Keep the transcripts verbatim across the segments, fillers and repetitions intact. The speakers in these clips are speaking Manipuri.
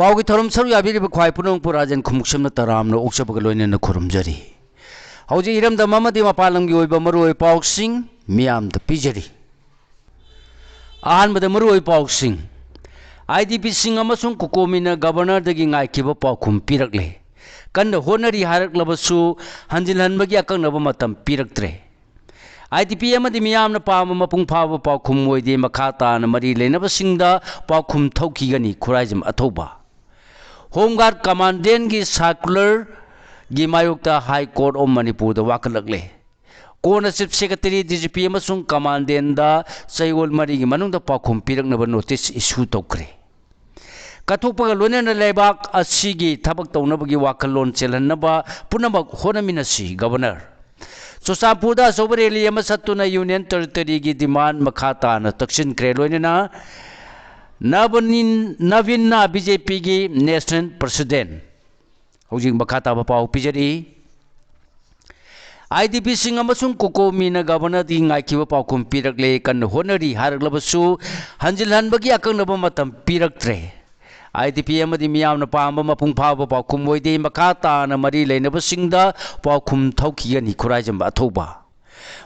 ꯄꯥꯎꯒꯤ ꯊꯧꯔꯝ ꯁꯔꯨꯛ ꯌꯥꯕꯤꯔꯤꯕ ꯈ꯭ꯋꯥꯏ ꯄꯨꯝꯅꯃꯛꯄꯨ ꯔꯥꯖꯦꯟ ꯈꯨꯃꯨꯛꯁꯝꯅ ꯇꯔꯥꯝꯅ ꯑꯣꯛꯆꯕꯒ ꯂꯣꯏꯅꯅ ꯈꯨꯔꯨꯝꯖꯔꯤ꯫ ꯍꯧꯖꯤꯛ ꯏꯔꯝꯗꯝ ꯑꯃꯗꯤ ꯃꯄꯥꯟ ꯂꯝꯒꯤ ꯑꯣꯏꯕ ꯃꯔꯨꯑꯣꯏꯕ ꯄꯥꯎꯁꯤꯡ ꯃꯤꯌꯥꯝꯗ ꯄꯤꯖꯔꯤ꯫ ꯑꯍꯥꯟꯕꯗ ꯃꯔꯨꯑꯣꯏꯕ ꯄꯥꯎꯁꯤꯡ꯫ IDPꯁꯤꯡ ꯑꯃꯁꯨꯡ ꯀꯣꯀꯣꯃꯤꯅ Governorꯗꯒꯤ ꯉꯥꯏꯈꯤꯕ ꯄꯥꯎꯈꯨꯝ ꯄꯤꯔꯛꯂꯦ꯫ ꯀꯟꯅ ꯍꯣꯠꯅꯔꯤ ꯍꯥꯏꯔꯛꯂꯕꯁꯨ ꯍꯟꯖꯤꯜꯍꯟꯕꯒꯤ ꯑꯀꯛꯅꯕ ꯃꯇꯝ ꯄꯤꯔꯛꯇ꯭ꯔꯦ꯫ IDP ꯑꯃꯗꯤ ꯃꯤꯌꯥꯝꯅ ꯄꯥꯝꯕ ꯃꯄꯨꯡ ꯐꯥꯕ ꯄꯥꯎꯈꯨꯝ ꯑꯣꯏꯗꯦ꯫ ꯃꯈꯥ ꯇꯥꯅ ꯃꯔꯤ ꯂꯩꯅꯕꯁꯤꯡꯗ ꯄꯥꯎꯈꯨꯝ ꯊꯧꯈꯤꯒꯅꯤ꯫ ꯈꯨꯔꯥꯏꯖꯝ ꯑꯊꯧꯕ꯫ Home Guard Commandantꯒꯤ circularꯒꯤ ꯃꯥꯌꯣꯛꯇ High Court of ꯃꯅꯤꯄꯨꯔꯗ ꯋꯥꯀꯠꯂꯛꯂꯦ꯫ ꯀꯣꯟꯅ Chief Secretary, DGP ꯑꯃꯁꯨꯡ Commandantꯗ ꯆꯌꯣꯜ ꯃꯔꯤꯒꯤ ꯃꯅꯨꯡꯗ ꯄꯥꯎꯈꯨꯝ ꯄꯤꯔꯛꯅꯕ notice issue ꯇꯧꯈ꯭ꯔꯦ꯫ ꯀꯠꯊꯣꯛꯄꯒ ꯂꯣꯏꯅꯅ ꯂꯩꯕꯥꯛ ꯑꯁꯤꯒꯤ ꯊꯕꯛ ꯇꯧꯅꯕꯒꯤ ꯋꯥꯈꯜꯂꯣꯟ ꯆꯦꯜꯍꯟꯅꯕ ꯄꯨꯝꯅꯃꯛ ꯍꯣꯠꯅꯃꯤꯟꯅꯁꯤ꯫ Governor꯫ ꯆꯨꯔꯆꯥꯟꯄꯨꯔꯗ ꯑꯆꯧꯕ rally ꯑꯃ ꯆꯠꯇꯨꯅ Union Territoryꯒꯤ demand ꯃꯈꯥ ꯇꯥꯅ ꯇꯛꯁꯤꯟꯈ꯭ꯔꯦ꯫ ꯂꯣꯏꯅꯅ ꯅꯕꯅꯤꯟ-, ꯅꯕꯤꯟꯅ BJPꯒꯤ National President꯫ ꯍꯧꯖꯤꯛ ꯃꯈꯥ ꯇꯥꯕ ꯄꯥꯎ ꯄꯤꯖꯔꯤ꯫ IDPꯁꯤꯡ ꯑꯃꯁꯨꯡ ꯀꯣꯀꯣꯃꯤꯅ Governorꯗꯒꯤ ꯉꯥꯏꯈꯤꯕ ꯄꯥꯎꯈꯨꯝ ꯄꯤꯔꯛꯂꯦ꯫ ꯀꯟꯅ ꯍꯣꯠꯅꯔꯤ ꯍꯥꯏꯔꯛꯂꯕꯁꯨ ꯍꯟꯖꯤꯜꯍꯟꯕꯒꯤ ꯑꯀꯛꯅꯕ ꯃꯇꯝ ꯄꯤꯔꯛꯇ꯭ꯔꯦ꯫ IDP ꯑꯃꯗꯤ ꯃꯤꯌꯥꯝꯅ ꯄꯥꯝꯕ ꯃꯄꯨꯡ ꯐꯥꯕ ꯄꯥꯎꯈꯨꯝ ꯑꯣꯏꯗꯦ꯫ ꯃꯈꯥ ꯇꯥꯅ ꯃꯔꯤ ꯂꯩꯅꯕꯁꯤꯡꯗ ꯄꯥꯎꯈꯨꯝ ꯊꯧꯈꯤꯒꯅꯤ꯫ ꯈꯨꯔꯥꯏꯖꯝꯕ ꯑꯊꯧꯕ꯫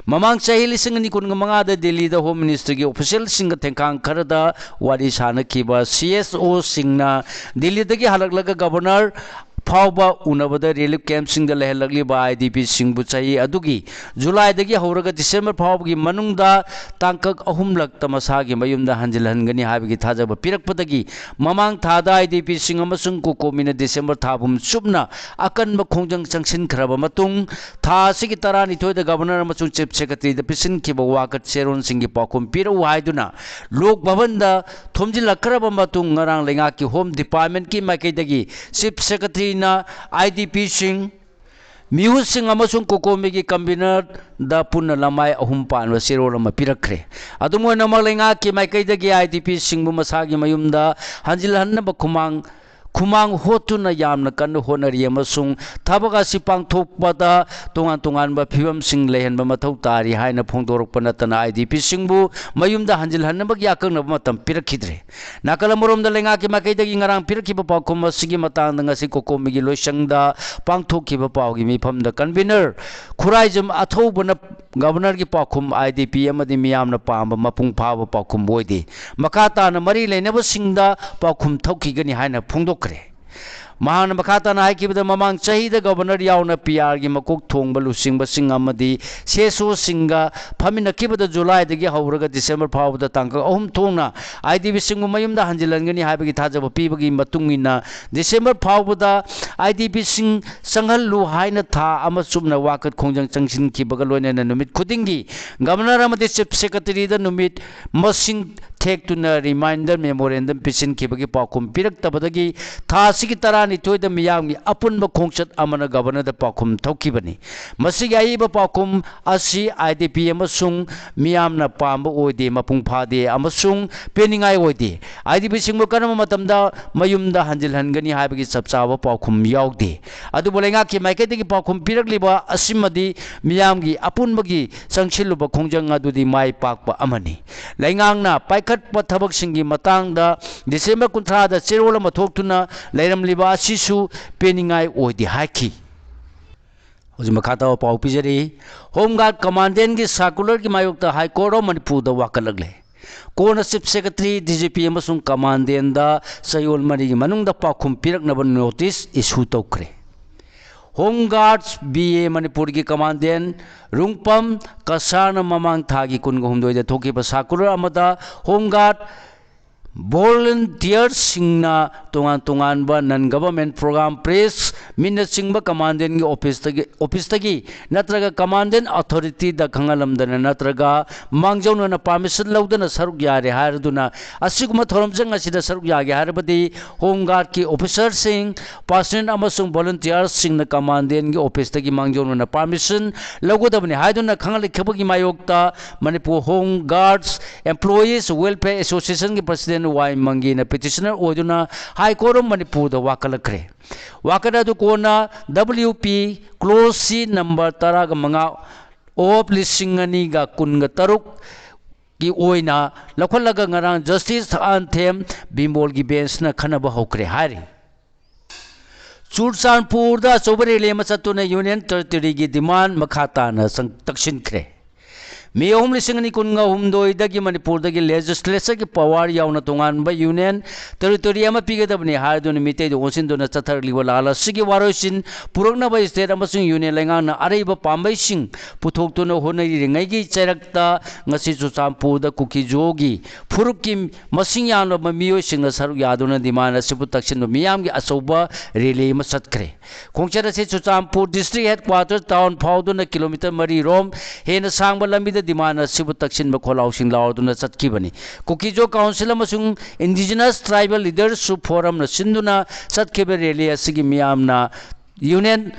ꯃꯃꯥꯡ ꯆꯍꯤ ꯂꯤꯁꯤꯡ ꯑꯅꯤ ꯀꯨꯟꯒ ꯃꯉꯥꯗ ꯗꯤꯜꯂꯤꯗ Home Ministerꯒꯤ officialꯁꯤꯡꯒ ꯊꯦꯡꯈꯥꯡ ꯈꯔꯗ ꯋꯥꯔꯤ ꯁꯥꯅꯈꯤꯕ CSOꯁꯤꯡꯅ ꯗꯤꯜꯂꯤꯗꯒꯤ ꯍꯜꯂꯛꯂꯒ Governor ꯐꯥꯎꯕ ꯎꯅꯕꯗ relief campꯁꯤꯡꯗ ꯂꯩꯍꯜꯂꯛꯂꯤꯕ IDPꯁꯤꯡꯕꯨ ꯆꯍꯤ ꯑꯗꯨꯒꯤ Julyꯗꯒꯤ ꯍꯧꯔꯒ December ꯐꯥꯎꯕꯒꯤ ꯃꯅꯨꯡꯗ ꯇꯥꯡꯀꯛ ꯑꯍꯨꯝꯂꯛꯇ ꯃꯁꯥꯒꯤ ꯃꯌꯨꯝꯗ ꯍꯟꯖꯤꯜꯍꯟꯒꯅꯤ ꯍꯥꯏꯕꯒꯤ ꯊꯥꯖꯕ ꯄꯤꯔꯛꯄꯗꯒꯤ ꯃꯃꯥꯡ ꯊꯥꯗ IDPꯁꯤꯡ ꯑꯃꯁꯨꯡ ꯀꯣꯀꯣꯃꯤꯅ December ꯊꯥ ꯄꯨꯝ ꯆꯨꯞꯅ ꯑꯀꯟꯕ ꯈꯣꯡꯖꯪ ꯆꯪꯁꯤꯟꯈ꯭ꯔꯕ ꯃꯇꯨꯡ, ꯊꯥ ꯑꯁꯤꯒꯤ ꯇꯔꯥꯅꯤꯊꯣꯏꯗ Governor ꯑꯃꯁꯨꯡ Chief Secretaryꯗ ꯄꯤꯁꯤꯟꯈꯤꯕ ꯋꯥꯀꯠ ꯆꯦꯔꯣꯜꯁꯤꯡꯒꯤ ꯄꯥꯎꯈꯨꯝ ꯄꯤꯔꯛꯎ ꯍꯥꯏꯗꯨꯅ ꯂꯣꯛ ꯚꯕꯟꯗ ꯊꯣꯝꯖꯤꯜꯂꯛꯈ꯭ꯔꯕ ꯃꯇꯨꯡ, ꯉꯔꯥꯡ ꯂꯩꯉꯥꯛꯀꯤ Home Departmentꯀꯤ ꯃꯥꯏꯀꯩꯗꯒꯤ Chief Secretaryꯅ IDPꯁꯤꯡ, ꯃꯤꯍꯨꯠꯁꯤꯡ ꯑꯃꯁꯨꯡ ꯀꯣꯀꯣꯃꯤꯒꯤ convenerꯗ ꯄꯨꯟꯅ ꯂꯃꯥꯏ ꯑꯍꯨꯝ ꯄꯥꯟꯕ ꯆꯦꯔꯣꯜ ꯑꯃ ꯄꯤꯔꯛꯈ꯭ꯔꯦ꯫ ꯑꯗꯨꯝ ꯑꯣꯏꯅꯃꯛ, ꯂꯩꯉꯥꯛꯀꯤ ꯃꯥꯏꯀꯩꯗꯒꯤ IDPꯁꯤꯡꯕꯨ ꯃꯁꯥꯒꯤ ꯃꯌꯨꯝꯗ ꯍꯟꯖꯤꯜꯍꯟꯅꯕ ꯈꯨꯃꯥꯡ ꯈꯨꯃꯥꯡ ꯍꯣꯠꯇꯨꯅ ꯌꯥꯝꯅ ꯀꯟꯅ ꯍꯣꯠꯅꯔꯤ ꯑꯃꯁꯨꯡ ꯊꯕꯛ ꯑꯁꯤ ꯄꯥꯡꯊꯣꯛꯄꯗ ꯇꯣꯉꯥꯟ ꯇꯣꯉꯥꯟꯕ ꯐꯤꯕꯝꯁꯤꯡ ꯂꯩꯍꯟꯕ ꯃꯊꯧ ꯇꯥꯔꯤ ꯍꯥꯏꯅ ꯐꯣꯡꯗꯣꯔꯛꯄ ꯅꯠꯇꯅ IDPꯁꯤꯡꯕꯨ ꯃꯌꯨꯝꯗ ꯍꯟꯖꯤꯜꯍꯟꯅꯕꯒꯤ ꯑꯀꯛꯅꯕ ꯃꯇꯝ ꯄꯤꯔꯛꯈꯤꯗ꯭ꯔꯦ꯫ ꯅꯥꯀꯜ ꯑꯃꯔꯣꯝꯗ ꯂꯩꯉꯥꯛꯀꯤ ꯃꯥꯏꯀꯩꯗꯒꯤ ꯉꯔꯥꯡ ꯄꯤꯔꯛꯈꯤꯕ ꯄꯥꯎꯈꯨꯝ ꯑꯁꯤꯒꯤ ꯃꯇꯥꯡꯗ ꯉꯁꯤ ꯀꯣꯀꯣꯃꯤꯒꯤ ꯂꯣꯏꯁꯪꯗ ꯄꯥꯡꯊꯣꯛꯈꯤꯕ ꯄꯥꯎꯒꯤ ꯃꯤꯐꯝꯗ convener ꯈꯨꯔꯥꯏꯖꯝ ꯑꯊꯧꯕꯅ Governorꯒꯤ ꯄꯥꯎꯈꯨꯝ IDP ꯑꯃꯗꯤ ꯃꯤꯌꯥꯝꯅ ꯄꯥꯝꯕ ꯃꯄꯨꯡ ꯐꯥꯕ ꯄꯥꯎꯈꯨꯝ ꯑꯣꯏꯗꯦ꯫ ꯃꯈꯥ ꯇꯥꯅ ꯃꯔꯤ ꯂꯩꯅꯕꯁꯤꯡꯗ ꯄꯥꯎꯈꯨꯝ ꯊꯣꯛꯈꯤꯒꯅꯤ ꯍꯥꯏꯅ ꯐꯣꯡꯗꯣꯛꯈ꯭ꯔꯦ꯫ ꯃꯍꯥꯛꯅ ꯃꯈꯥ ꯇꯥꯅ ꯍꯥꯏꯈꯤꯕꯗ, ꯃꯃꯥꯡ ꯆꯍꯤꯗ Governor ꯌꯥꯎꯅ PRꯒꯤ ꯃꯀꯣꯛ ꯊꯣꯡꯕ ꯂꯨꯆꯤꯡꯕꯁꯤꯡ ꯑꯃꯗꯤ CSOꯁꯤꯡꯒ ꯐꯝꯃꯤꯟꯅꯈꯤꯕꯗ Julyꯗꯒꯤ ꯍꯧꯔꯒ December ꯐꯥꯎꯕꯗ ꯇꯥꯡꯀꯛ ꯑꯍꯨꯝ ꯊꯣꯛꯅ IDPꯁꯤꯡꯕꯨ ꯃꯌꯨꯝꯗ ꯍꯟꯖꯤꯜꯍꯟꯒꯅꯤ ꯍꯥꯏꯕꯒꯤ ꯊꯥꯖꯕ ꯄꯤꯕꯒꯤ ꯃꯇꯨꯡ ꯏꯟꯅ December ꯐꯥꯎꯕꯗ IDPꯁꯤꯡ ꯆꯪꯍꯜꯂꯨ ꯍꯥꯏꯅ ꯊꯥ ꯑꯃ ꯆꯨꯞꯅ ꯋꯥꯀꯠ ꯈꯣꯡꯖꯪ ꯆꯪꯁꯤꯟꯈꯤꯕꯒ ꯂꯣꯏꯅꯅ ꯅꯨꯃꯤꯠ ꯈꯨꯗꯤꯡꯒꯤ Governor ꯑꯃꯗꯤ Chief Secretaryꯗ ꯅꯨꯃꯤꯠ ꯃꯁꯤꯡ ꯊꯦꯛꯇꯨꯅ reminder memorandum ꯄꯤꯁꯤꯟꯈꯤꯕꯒꯤ ꯄꯥꯎꯈꯨꯝ ꯄꯤꯔꯛꯇꯕꯗꯒꯤ ꯊꯥ ꯑꯁꯤꯒꯤ ꯇꯔꯥꯅꯤꯊꯣꯏꯗ ꯃꯤꯌꯥꯝꯒꯤ ꯑꯄꯨꯟꯕ ꯈꯣꯡꯆꯠ ꯑꯃꯅ Governorꯗ ꯄꯥꯎꯈꯨꯝ ꯊꯣꯛꯈꯤꯕꯅꯤ꯫ ꯃꯁꯤꯒꯤ ꯑꯏꯕ ꯄꯥꯎꯈꯨꯝ ꯑꯁꯤ IDP ꯑꯃꯁꯨꯡ ꯃꯤꯌꯥꯝꯅ ꯄꯥꯝꯕ ꯑꯣꯏꯗꯦ, ꯃꯄꯨꯡ ꯐꯥꯗꯦ ꯑꯃꯁꯨꯡ ꯄꯦꯟꯅꯤꯡꯉꯥꯏ ꯑꯣꯏꯗꯦ꯫ IDPꯁꯤꯡꯕꯨ ꯀꯔꯝꯕ ꯃꯇꯝꯗ ꯃꯌꯨꯝꯗ ꯍꯟꯖꯤꯜꯍꯟꯒꯅꯤ ꯍꯥꯏꯕꯒꯤ ꯆꯞ ꯆꯥꯕ ꯄꯥꯎꯈꯨꯝ ꯌꯥꯎꯗꯦ꯫ ꯑꯗꯨꯕꯨ ꯂꯩꯉꯥꯛꯀꯤ ꯃꯥꯏꯀꯩꯗꯒꯤ ꯄꯥꯎꯈꯨꯝ ꯄꯤꯔꯛꯂꯤꯕ ꯑꯁꯤꯃꯗꯤ ꯃꯤꯌꯥꯝꯒꯤ ꯑꯄꯨꯟꯕꯒꯤ ꯆꯪꯁꯤꯜꯂꯨꯕ ꯈꯣꯡꯖꯪ ꯑꯗꯨꯗꯤ ꯃꯥꯏ ꯄꯥꯛꯄ ꯑꯃꯅꯤ꯫ ꯂꯩꯉꯥꯛꯅ ꯄꯥꯏꯈꯠꯄ ꯊꯕꯛꯁꯤꯡꯒꯤ ꯃꯇꯥꯡꯗ December ꯀꯨꯟꯊ꯭ꯔꯥꯗ ꯆꯦꯔꯣꯜ ꯑꯃ ꯊꯣꯛꯇꯨꯅ ꯂꯩꯔꯝꯂꯤꯕ ꯑꯁꯤꯁꯨ ꯄꯦꯟꯅꯤꯡꯉꯥꯏ ꯑꯣꯏꯗꯦ ꯍꯥꯏꯈꯤ꯫ ꯍꯧꯖꯤꯛ ꯃꯈꯥ ꯇꯥꯕ ꯄꯥꯎ ꯄꯤꯖꯔꯤ꯫ Home Guard Commandantꯀꯤ circularꯒꯤ ꯃꯥꯌꯣꯛꯇ High Court of ꯃꯅꯤꯄꯨꯔꯗ ꯋꯥꯀꯠꯂꯛꯂꯦ꯫ ꯀꯣꯟꯅ Chief Secretary, DGP ꯑꯃꯁꯨꯡ Commandantꯗ ꯆꯌꯣꯜ ꯃꯔꯤꯒꯤ ꯃꯅꯨꯡꯗ ꯄꯥꯎꯈꯨꯝ ꯄꯤꯔꯛꯅꯕ notice issue ꯇꯧꯈ꯭ꯔꯦ꯫ Home Guards, BA ꯃꯅꯤꯄꯨꯔꯒꯤ Commandant ꯔꯨꯡꯄꯝ ꯀꯁꯥꯔꯅ ꯃꯃꯥꯡ ꯊꯥꯒꯤ ꯀꯨꯟꯒ ꯍꯨꯝꯗꯣꯏꯗ ꯊꯣꯛꯈꯤꯕ circular ꯑꯃꯗ Home Guard volunteersꯁꯤꯡꯅ ꯇꯣꯉꯥꯟ ꯇꯣꯉꯥꯟꯕ non government program, press meetꯅꯆꯤꯡꯕ Commandantꯀꯤ officeꯇꯒꯤ, officeꯇꯒꯤ ꯅꯠꯇ꯭ꯔꯒ Commandant authorityꯗ ꯈꯪꯍꯜꯂꯝꯗꯅ ꯅꯠꯇ꯭ꯔꯒ ꯃꯥꯡꯖꯧꯅꯅ permission ꯂꯧꯗꯅ ꯁꯔꯨꯛ ꯌꯥꯔꯦ ꯍꯥꯏꯔꯗꯨꯅ ꯑꯁꯤꯒꯨꯝꯕ ꯊꯧꯔꯝꯁꯤꯡ ꯑꯁꯤꯗ ꯁꯔꯨꯛ ꯌꯥꯒꯦ ꯍꯥꯏꯔꯕꯗꯤ Home Guardꯀꯤ officerꯁꯤꯡ, personnel ꯑꯃꯁꯨꯡ volunteersꯁꯤꯡꯅ Commandantꯀꯤ officeꯇꯒꯤ ꯃꯥꯡꯖꯧꯅꯅ permission ꯂꯧꯒꯗꯕꯅꯤ ꯍꯥꯏꯗꯨꯅ ꯈꯪꯍꯜꯂꯛꯈꯤꯕꯒꯤ ꯃꯥꯌꯣꯛꯇ Manipur Home Guards Employees Welfare Associationꯒꯤ President ꯋꯥꯏ ꯃꯪꯒꯤꯅ petitioner ꯑꯣꯏꯗꯨꯅ High Court of ꯃꯅꯤꯄꯨꯔꯗ ꯋꯥꯀꯠꯂꯛꯈ꯭ꯔꯦ꯫ ꯋꯥꯀꯠ ꯑꯗꯨ ꯀꯣꯟꯅ W P clause C number ꯇꯔꯥꯒ ꯃꯉꯥ of ꯂꯤꯁꯤꯡ ꯑꯅꯤꯒ ꯀꯨꯟꯒ ꯇꯔꯨꯛꯀꯤ ꯑꯣꯏꯅ ꯂꯧꯈꯠꯂꯒ ꯉꯔꯥꯡ Justice ꯑꯥꯟꯊꯦꯝ ꯕꯤꯃꯣꯜꯒꯤ benchꯅ ꯈꯟꯅꯕ ꯍꯧꯈ꯭ꯔꯦ ꯍꯥꯏꯔꯤ꯫ ꯆꯨꯔꯆꯥꯟꯄꯨꯔꯗ ꯑꯆꯧꯕ rally ꯑꯃ ꯆꯠꯇꯨꯅ Union Territoryꯒꯤ demand ꯃꯈꯥ ꯇꯥꯅ ꯁꯪ-, ꯇꯛꯁꯤꯟꯈ꯭ꯔꯦ꯫ May ꯑꯍꯨꯝ, ꯂꯤꯁꯤꯡ ꯑꯅꯤ ꯀꯨꯟꯒ ꯍꯨꯝꯗꯣꯏꯗꯒꯤ ꯃꯅꯤꯄꯨꯔꯗꯒꯤ legislatureꯒꯤ power ꯌꯥꯎꯅ ꯇꯣꯉꯥꯟꯕ Union Territory ꯑꯃ ꯄꯤꯒꯗꯕꯅꯤ ꯍꯥꯏꯗꯨꯅ ꯃꯤꯇꯩꯗ ꯑꯣꯟꯁꯤꯟꯗꯨꯅ ꯆꯠꯊꯔꯛꯂꯤꯕ ꯂꯥꯜ ꯑꯁꯤꯒꯤ ꯋꯥꯔꯣꯏꯁꯤꯟ ꯄꯨꯔꯛꯅꯕ state ꯑꯃꯁꯨꯡ Union ꯂꯩꯉꯥꯛꯅ ꯑꯔꯩꯕ ꯄꯥꯝꯕꯩꯁꯤꯡ ꯄꯨꯊꯣꯛꯇꯨꯅ ꯍꯣꯠꯅꯔꯤꯉꯩꯒꯤ ꯆꯩꯔꯛꯇ ꯉꯁꯤ ꯆꯨꯔꯆꯥꯟꯄꯨꯔꯗ ꯀꯨꯀꯤꯖꯣꯒꯤ ꯐꯨꯔꯨꯞꯀꯤ ꯃꯁꯤꯡ ꯌꯥꯝꯂꯕ ꯃꯤꯑꯣꯏꯁꯤꯡꯅ ꯁꯔꯨꯛ ꯌꯥꯗꯨꯅ demand ꯑꯁꯤꯕꯨ ꯇꯛꯁꯤꯟꯕ ꯃꯤꯌꯥꯝꯒꯤ ꯑꯆꯧꯕ rally ꯑꯃ ꯆꯠꯈ꯭ꯔꯦ꯫ ꯈꯣꯡꯆꯠ ꯑꯁꯤ ꯆꯨꯔꯆꯥꯟꯄꯨꯔ district headquarter town ꯐꯥꯎꯗꯨꯅ kilometre ꯃꯔꯤ ꯔꯣꯝ ꯍꯦꯟꯅ ꯁꯥꯡꯕ ꯂꯝꯕꯤꯗ demand ꯑꯁꯤꯕꯨ ꯇꯛꯁꯤꯟꯕ ꯈꯣꯜꯂꯥꯎꯁꯤꯡ ꯂꯥꯎꯗꯨꯅ ꯆꯠꯈꯤꯕꯅꯤ꯫ ꯀꯨꯀꯤꯖꯣ council ꯑꯃꯁꯨꯡ indigenous tribal leadership forumꯅ ꯁꯤꯟꯗꯨꯅ ꯆꯠꯈꯤꯕ rally ꯑꯁꯤꯒꯤ ꯃꯤꯌꯥꯝꯅ Union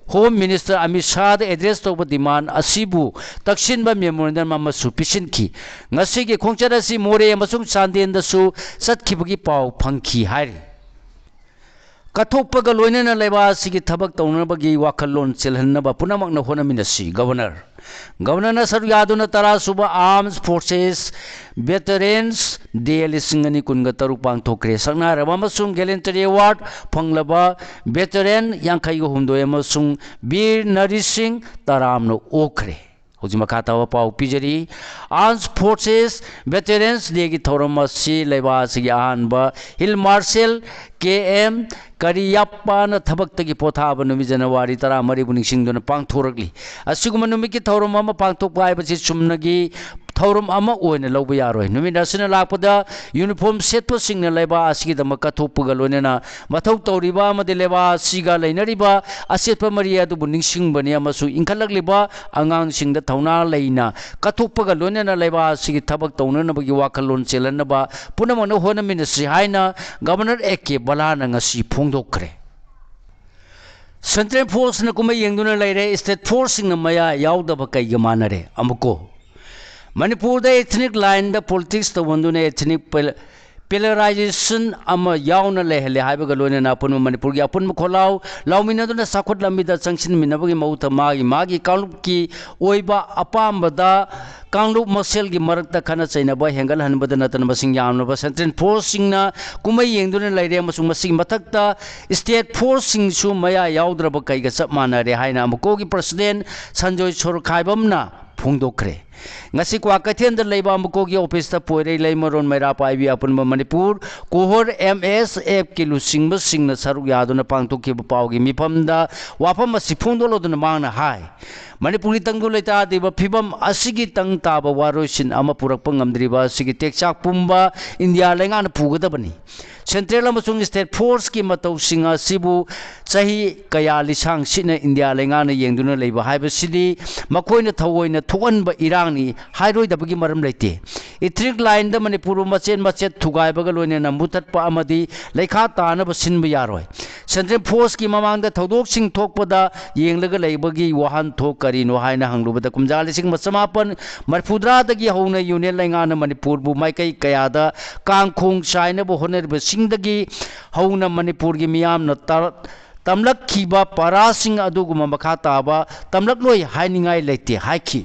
Home Minister Amit ꯁꯥꯍꯗ address ꯇꯧꯕ demand ꯑꯁꯤꯕꯨ ꯇꯛꯁꯤꯟꯕ memorandum ꯑꯃꯁꯨ ꯄꯤꯁꯤꯟꯈꯤ꯫ ꯉꯁꯤꯒꯤ ꯈꯣꯡꯆꯠ ꯑꯁꯤ ꯃꯣꯔꯦ ꯑꯃꯁꯨꯡ ꯆꯥꯟꯗꯦꯜꯗꯁꯨ ꯆꯠꯈꯤꯕꯒꯤ ꯄꯥꯎ ꯐꯪꯈꯤ ꯍꯥꯏꯔꯤ꯫ ꯀꯠꯊꯣꯛꯄꯒ ꯂꯣꯏꯅꯅ ꯂꯩꯕꯥꯛ ꯑꯁꯤꯒꯤ ꯊꯕꯛ ꯇꯧꯅꯕꯒꯤ ꯋꯥꯈꯜꯂꯣꯟ ꯆꯦꯜꯍꯟꯅꯕ ꯄꯨꯝꯅꯃꯛꯅ ꯍꯣꯠꯅꯃꯤꯟꯅꯁꯤ꯫ Governor, Governorꯅ ꯁꯔꯨꯛ ꯌꯥꯗꯨꯅ ꯇꯔꯥ ꯁꯨꯕ Armed Forces Veterans Day ꯂꯤꯁꯤꯡ ꯑꯅꯤ ꯀꯨꯟꯒ ꯇꯔꯨꯛ ꯄꯥꯡꯊꯣꯛꯈ꯭ꯔꯦ꯫ ꯁꯛꯅꯥꯏꯔꯕ ꯑꯃꯁꯨꯡ Gallantry Award ꯐꯪꯂꯕ veteran ꯌꯥꯡꯈꯩꯒ ꯍꯨꯝꯗꯣꯏ ꯑꯃꯁꯨꯡ ꯕꯤꯔ ꯅꯔꯤ ꯁꯤꯡ ꯇꯔꯥꯝꯅ ꯑꯣꯛꯈ꯭ꯔꯦ꯫ ꯍꯧꯖꯤꯛ ꯃꯈꯥ ꯇꯥꯕ ꯄꯥꯎ ꯄꯤꯖꯔꯤ꯫ Armed Forces Veterans Dayꯒꯤ ꯊꯧꯔꯝ ꯑꯁꯤ ꯂꯩꯕꯥꯛ ꯑꯁꯤꯒꯤ ꯑꯍꯥꯟꯕ Field Marshal K M ꯀꯔꯤꯌꯥꯞꯄꯥꯅ ꯊꯕꯛꯇꯒꯤ ꯄꯣꯊꯥꯕ ꯅꯨꯃꯤꯠ ꯖꯅꯋꯥꯔꯤ ꯇꯔꯥꯃꯔꯤꯕꯨ ꯅꯤꯡꯁꯤꯡꯗꯨꯅ ꯄꯥꯡꯊꯣꯔꯛꯂꯤ꯫ ꯑꯁꯤꯒꯨꯝꯕ ꯅꯨꯃꯤꯠꯀꯤ ꯊꯧꯔꯝ ꯑꯃ ꯄꯥꯡꯊꯣꯛꯄ ꯍꯥꯏꯕꯁꯤ ꯆꯨꯝꯅꯒꯤ ꯊꯧꯔꯝ ꯑꯃ ꯑꯣꯏꯅ ꯂꯧꯕ ꯌꯥꯔꯣꯏ꯫ ꯅꯨꯃꯤꯠ ꯑꯁꯤꯅ ꯂꯥꯛꯄꯗ uniform ꯁꯦꯠꯄꯁꯤꯡꯅ ꯂꯩꯕꯥꯛ ꯑꯁꯤꯒꯤꯗꯃꯛ ꯀꯠꯊꯣꯛꯄꯒ ꯂꯣꯏꯅꯅ ꯃꯊꯧ ꯇꯧꯔꯤꯕ ꯑꯃꯗꯤ ꯂꯩꯕꯥꯛ ꯑꯁꯤꯒ ꯂꯩꯅꯔꯤꯕ ꯑꯆꯦꯠꯄ ꯃꯔꯤ ꯑꯗꯨꯕꯨ ꯅꯤꯡꯁꯤꯡꯕꯅꯤ ꯑꯃꯁꯨꯡ ꯏꯟꯈꯠꯂꯛꯂꯤꯕ ꯑꯉꯥꯡꯁꯤꯡꯗ ꯊꯧꯅꯥ ꯂꯩꯅ ꯀꯠꯊꯣꯛꯄꯒ ꯂꯣꯏꯅꯅ ꯂꯩꯕꯥꯛ ꯑꯁꯤꯒꯤ ꯊꯕꯛ ꯇꯧꯅꯅꯕꯒꯤ ꯋꯥꯈꯜꯂꯣꯟ ꯆꯦꯜꯍꯟꯅꯕ ꯄꯨꯝꯅꯃꯛꯅ ꯍꯣꯠꯅꯃꯤꯟꯅꯁꯤ ꯍꯥꯏꯅ Governor A K ꯕꯂꯥꯅ ꯉꯁꯤ ꯐꯣꯡꯗꯣꯛꯈ꯭ꯔꯦ꯫ Central Forceꯅ ꯀꯨꯝꯍꯩ ꯌꯦꯡꯗꯨꯅ ꯂꯩꯔꯦ, State Forceꯁꯤꯡꯅ ꯃꯌꯥ ꯌꯥꯎꯗꯕ ꯀꯩꯒ ꯃꯥꯟꯅꯔꯦ? ꯑꯃꯨꯛꯀꯣ, ꯃꯅꯤꯄꯨꯔꯗ ethnic lineꯗ politics ꯇꯧꯍꯟꯗꯨꯅ ethnic ꯄꯦ-, ꯄꯦꯂꯔꯥꯏꯖꯦꯁꯟ ꯑꯃ ꯌꯥꯎꯅ ꯂꯩꯍꯜꯂꯦ ꯍꯥꯏꯕꯒ ꯂꯣꯏꯅꯅ ꯑꯄꯨꯟꯕ ꯃꯅꯤꯄꯨꯔꯒꯤ ꯑꯄꯨꯟꯕ ꯈꯣꯜꯂꯥꯎ ꯂꯥꯎꯃꯤꯟꯅꯗꯨꯅ ꯆꯥꯎꯈꯠ ꯂꯝꯕꯤꯗ ꯆꯪꯁꯤꯟꯃꯤꯟꯅꯕꯒꯤ ꯃꯍꯨꯠꯇ ꯃꯥꯒꯤ ꯃꯥꯒꯤ ꯀꯥꯡꯂꯨꯞꯀꯤ ꯑꯣꯏꯕ ꯑꯄꯥꯝꯕꯗ ꯀꯥꯡꯂꯨꯞ ꯃꯁꯦꯜꯒꯤ ꯃꯔꯛꯇ ꯈꯠꯅ ꯆꯩꯅꯕ ꯍꯦꯟꯒꯠꯍꯟꯕꯗ ꯅꯠꯇꯅ ꯃꯁꯤꯡ ꯌꯥꯝꯂꯕ ꯁꯦꯟꯇ꯭ꯔꯦꯜ ꯐꯣꯔꯁꯁꯤꯡꯅ ꯀꯨꯝꯍꯩ ꯌꯦꯡꯗꯨꯅ ꯂꯩꯔꯦ ꯑꯃꯁꯨꯡ ꯃꯁꯤꯒꯤ ꯃꯊꯛꯇ ꯁ꯭ꯇꯦꯠ ꯐꯣꯔꯁꯁꯤꯡꯁꯨ ꯃꯌꯥ ꯌꯥꯎꯗ꯭ꯔꯕ ꯀꯩꯒ ꯆꯞ ꯃꯥꯟꯅꯔꯦ ꯍꯥꯏꯅ ꯑꯃꯀꯣꯒꯤ ꯄ꯭ꯔꯁꯤꯗꯦꯟ ꯁꯟꯖꯣꯏ ꯁꯣꯔꯈꯥꯏꯕꯝꯅ ꯐꯣꯡꯗꯣꯛꯈ꯭ꯔꯦ꯫ ꯉꯁꯤ ꯀ꯭ꯋꯥꯀꯩꯊꯦꯜꯗ ꯂꯩꯕ ꯑꯃꯀꯣꯒꯤ ꯑꯣꯐꯤꯁꯇ ꯄꯣꯏꯔꯩ, ꯂꯩꯃꯔꯣꯟ, ꯃꯩꯔꯥ ꯄꯥꯏꯕꯤ ꯑꯄꯨꯟꯕ ꯃꯅꯤꯄꯨꯔ ꯀꯣꯍꯣꯔ ꯑꯦꯝ ꯑꯦꯁ ꯑꯦꯐꯀꯤ ꯂꯨꯆꯤꯡꯕꯁꯤꯡꯅ ꯁꯔꯨꯛ ꯌꯥꯗꯨꯅ ꯄꯥꯡꯊꯣꯛꯈꯤꯕ ꯄꯥꯎꯒꯤ ꯃꯤꯐꯝꯗ ꯋꯥꯐꯝ ꯑꯁꯤ ꯐꯣꯡꯗꯣꯛꯂꯗꯨꯅ ꯃꯍꯥꯛꯅ ꯍꯥꯏ, ꯃꯅꯤꯄꯨꯔꯒꯤ ꯇꯪꯗꯨ ꯂꯩꯇꯥꯗ꯭ꯔꯤꯕ ꯐꯤꯕꯝ ꯑꯁꯤꯒꯤ ꯇꯪ ꯇꯥꯕ ꯋꯥꯔꯣꯏꯁꯤꯟ ꯑꯃ ꯄꯨꯔꯛꯄ ꯉꯝꯗ꯭ꯔꯤꯕ ꯑꯁꯤꯒꯤ ꯇꯦꯛꯆꯥꯛ ꯄꯨꯝꯕ ꯏꯟꯗꯤꯌꯥ ꯂꯩꯉꯥꯛꯅ ꯄꯨꯒꯗꯕꯅꯤ꯫ ꯁꯦꯟꯇ꯭ꯔꯦꯜ ꯑꯃꯁꯨꯡ ꯁ꯭ꯇꯦꯠ ꯐꯣꯔꯁꯀꯤ ꯃꯇꯧꯁꯤꯡ ꯑꯁꯤꯕꯨ ꯆꯍꯤ ꯀꯌꯥ ꯂꯤꯁꯥꯡ ꯁꯤꯠꯅ ꯏꯟꯗꯤꯌꯥ ꯂꯩꯉꯥꯛꯅ ꯌꯦꯡꯗꯨꯅ ꯂꯩꯕ ꯍꯥꯏꯕꯁꯤꯗꯤ ꯃꯈꯣꯏꯅ ꯊꯑꯣꯏꯅ ꯊꯣꯛꯍꯟꯕ ꯏꯔꯥꯡꯅꯤ ꯍꯥꯏꯔꯣꯏꯗꯕꯒꯤ ꯃꯔꯝ ꯂꯩꯇꯦ꯫ ꯏꯊꯅꯤꯛ ꯂꯥꯏꯟꯗ ꯃꯅꯤꯄꯨꯔꯕꯨ ꯃꯆꯦꯠ ꯃꯆꯦꯠ ꯊꯨꯒꯥꯏꯕꯒ ꯂꯣꯏꯅꯅ ꯃꯨꯊꯠꯄ ꯑꯃꯗꯤ ꯂꯩꯈꯥ ꯇꯥꯅꯕ ꯁꯤꯟꯕ ꯌꯥꯔꯣꯏ꯫ ꯁꯦꯟꯇ꯭ꯔꯦꯜ ꯐꯣꯔꯁꯀꯤ ꯃꯃꯥꯡꯗ ꯊꯧꯗꯣꯛꯁꯤꯡ ꯊꯣꯛꯄꯗ ꯌꯦꯡꯂꯒ ꯂꯩꯕꯒꯤ ꯋꯥꯍꯟꯊꯣꯛ ꯀꯔꯤꯅꯣ ꯍꯥꯏꯅ ꯍꯪꯂꯨꯕꯗ ꯀꯨꯝꯖꯥ ꯂꯤꯁꯤꯡ ꯑꯃ ꯆꯃꯥꯄꯟ ꯃꯔꯤꯐꯨꯇꯔꯥꯗꯒꯤ ꯍꯧꯅ ꯌꯨꯅꯤꯌꯟ ꯂꯩꯉꯥꯛꯅ ꯃꯅꯤꯄꯨꯔꯕꯨ ꯃꯥꯏꯀꯩ ꯀꯌꯥꯗ ꯀꯥꯡꯈꯣꯡ ꯆꯥꯏꯅꯕ ꯍꯣꯠꯅꯔꯤꯕꯁꯤꯡꯗꯒꯤ ꯍꯧꯅ ꯃꯅꯤꯄꯨꯔꯒꯤ ꯃꯤꯌꯥꯝꯅ ꯇ-, ꯇꯝꯂꯛꯈꯤꯕ ꯄꯔꯥꯁꯤꯡ ꯑꯗꯨꯒꯨꯝꯕ ꯃꯈꯥ ꯇꯥꯕ ꯇꯝꯂꯛꯂꯣꯏ ꯍꯥꯏꯅꯤꯡꯉꯥꯏ ꯂꯩꯇꯦ ꯍꯥꯏꯈꯤ꯫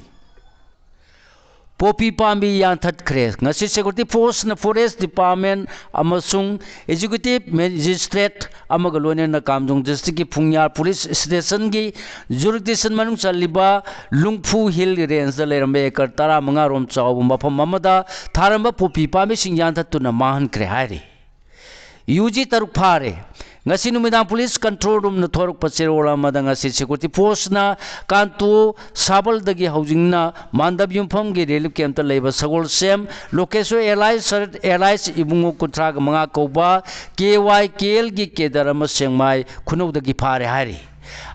ꯄꯣꯄꯤ ꯄꯥꯝꯕꯤ ꯌꯥꯟꯊꯠꯈ꯭ꯔꯦ꯫ ꯉꯁꯤ ꯁꯦꯀ꯭ꯌꯨꯔꯤꯇꯤ ꯐꯣꯔꯁꯅ ꯐꯣꯔꯦꯁ ꯗꯤꯄꯥꯔꯠꯃꯦꯟ ꯑꯃꯁꯨꯡ ꯑꯦꯛꯖꯤꯀ꯭ꯌꯨꯇꯤꯚ ꯃꯦꯖꯤꯁꯇ꯭ꯔꯦꯠ ꯑꯃꯒ ꯂꯣꯏꯅꯅ ꯀꯥꯝꯖꯣꯡ ꯗꯤꯁꯇ꯭ꯔꯤꯛꯀꯤ ꯐꯨꯡꯌꯥꯔ ꯄꯨꯂꯤꯁ ꯁ꯭ꯇꯦꯁꯟꯒꯤ ꯖꯨꯔꯤꯗꯤꯛꯁꯟ ꯃꯅꯨꯡ ꯆꯜꯂꯤꯕ ꯂꯨꯡꯐꯨ ꯍꯤꯜ ꯔꯦꯟꯖꯇ ꯂꯩꯔꯝꯕ ꯑꯦꯀꯔ ꯇꯔꯥꯃꯉꯥ ꯔꯣꯝ ꯆꯥꯎꯕ ꯃꯐꯝ ꯑꯃꯗ ꯊꯥꯔꯝꯕ ꯄꯣꯄꯤ ꯄꯥꯝꯕꯤꯁꯤꯡ ꯌꯥꯟꯊꯠꯇꯨꯅ ꯃꯥꯡꯍꯟꯈ꯭ꯔꯦ ꯍꯥꯏꯔꯤ꯫ ꯌꯨ ꯖꯤ ꯇꯔꯨꯛ ꯐꯥꯔꯦ꯫ ꯉꯁꯤ ꯅꯨꯃꯤꯗꯥꯡ ꯄꯨꯂꯤꯁ ꯀꯟꯇ꯭ꯔꯣꯜ ꯔꯨꯝꯅ ꯊꯣꯔꯛꯄ ꯆꯦꯔꯣꯜ ꯑꯃꯗ ꯉꯁꯤ ꯁꯦꯀ꯭ꯌꯨꯔꯤꯇꯤ ꯐꯣꯔꯁꯅ ꯀꯥꯟꯇꯨ ꯁꯥꯕꯜꯗꯒꯤ ꯍꯧꯖꯤꯡꯅ ꯃꯥꯟꯗꯞ ꯌꯨꯝꯐꯝꯒꯤ ꯔꯤꯂꯤꯐ ꯀꯦꯝꯞꯇ ꯂꯩꯕ ꯁꯒꯣꯜꯁꯦꯝ ꯂꯣꯀꯦꯁꯣꯔ ꯑꯦꯂꯥꯏꯁ, ꯑꯦꯂꯥꯏꯁ ꯏꯕꯨꯡꯉꯣ ꯀꯨꯟꯊ꯭ꯔꯥꯒ ꯃꯉꯥ ꯀꯧꯕ ꯀꯦ ꯋꯥꯏ ꯀꯦ ꯑꯦꯜꯒꯤ ꯀꯦꯗꯔ ꯑꯃ ꯁꯦꯡꯃꯥꯏ ꯈꯨꯅꯧꯗꯒꯤ ꯐꯥꯔꯦ ꯍꯥꯏꯔꯤ꯫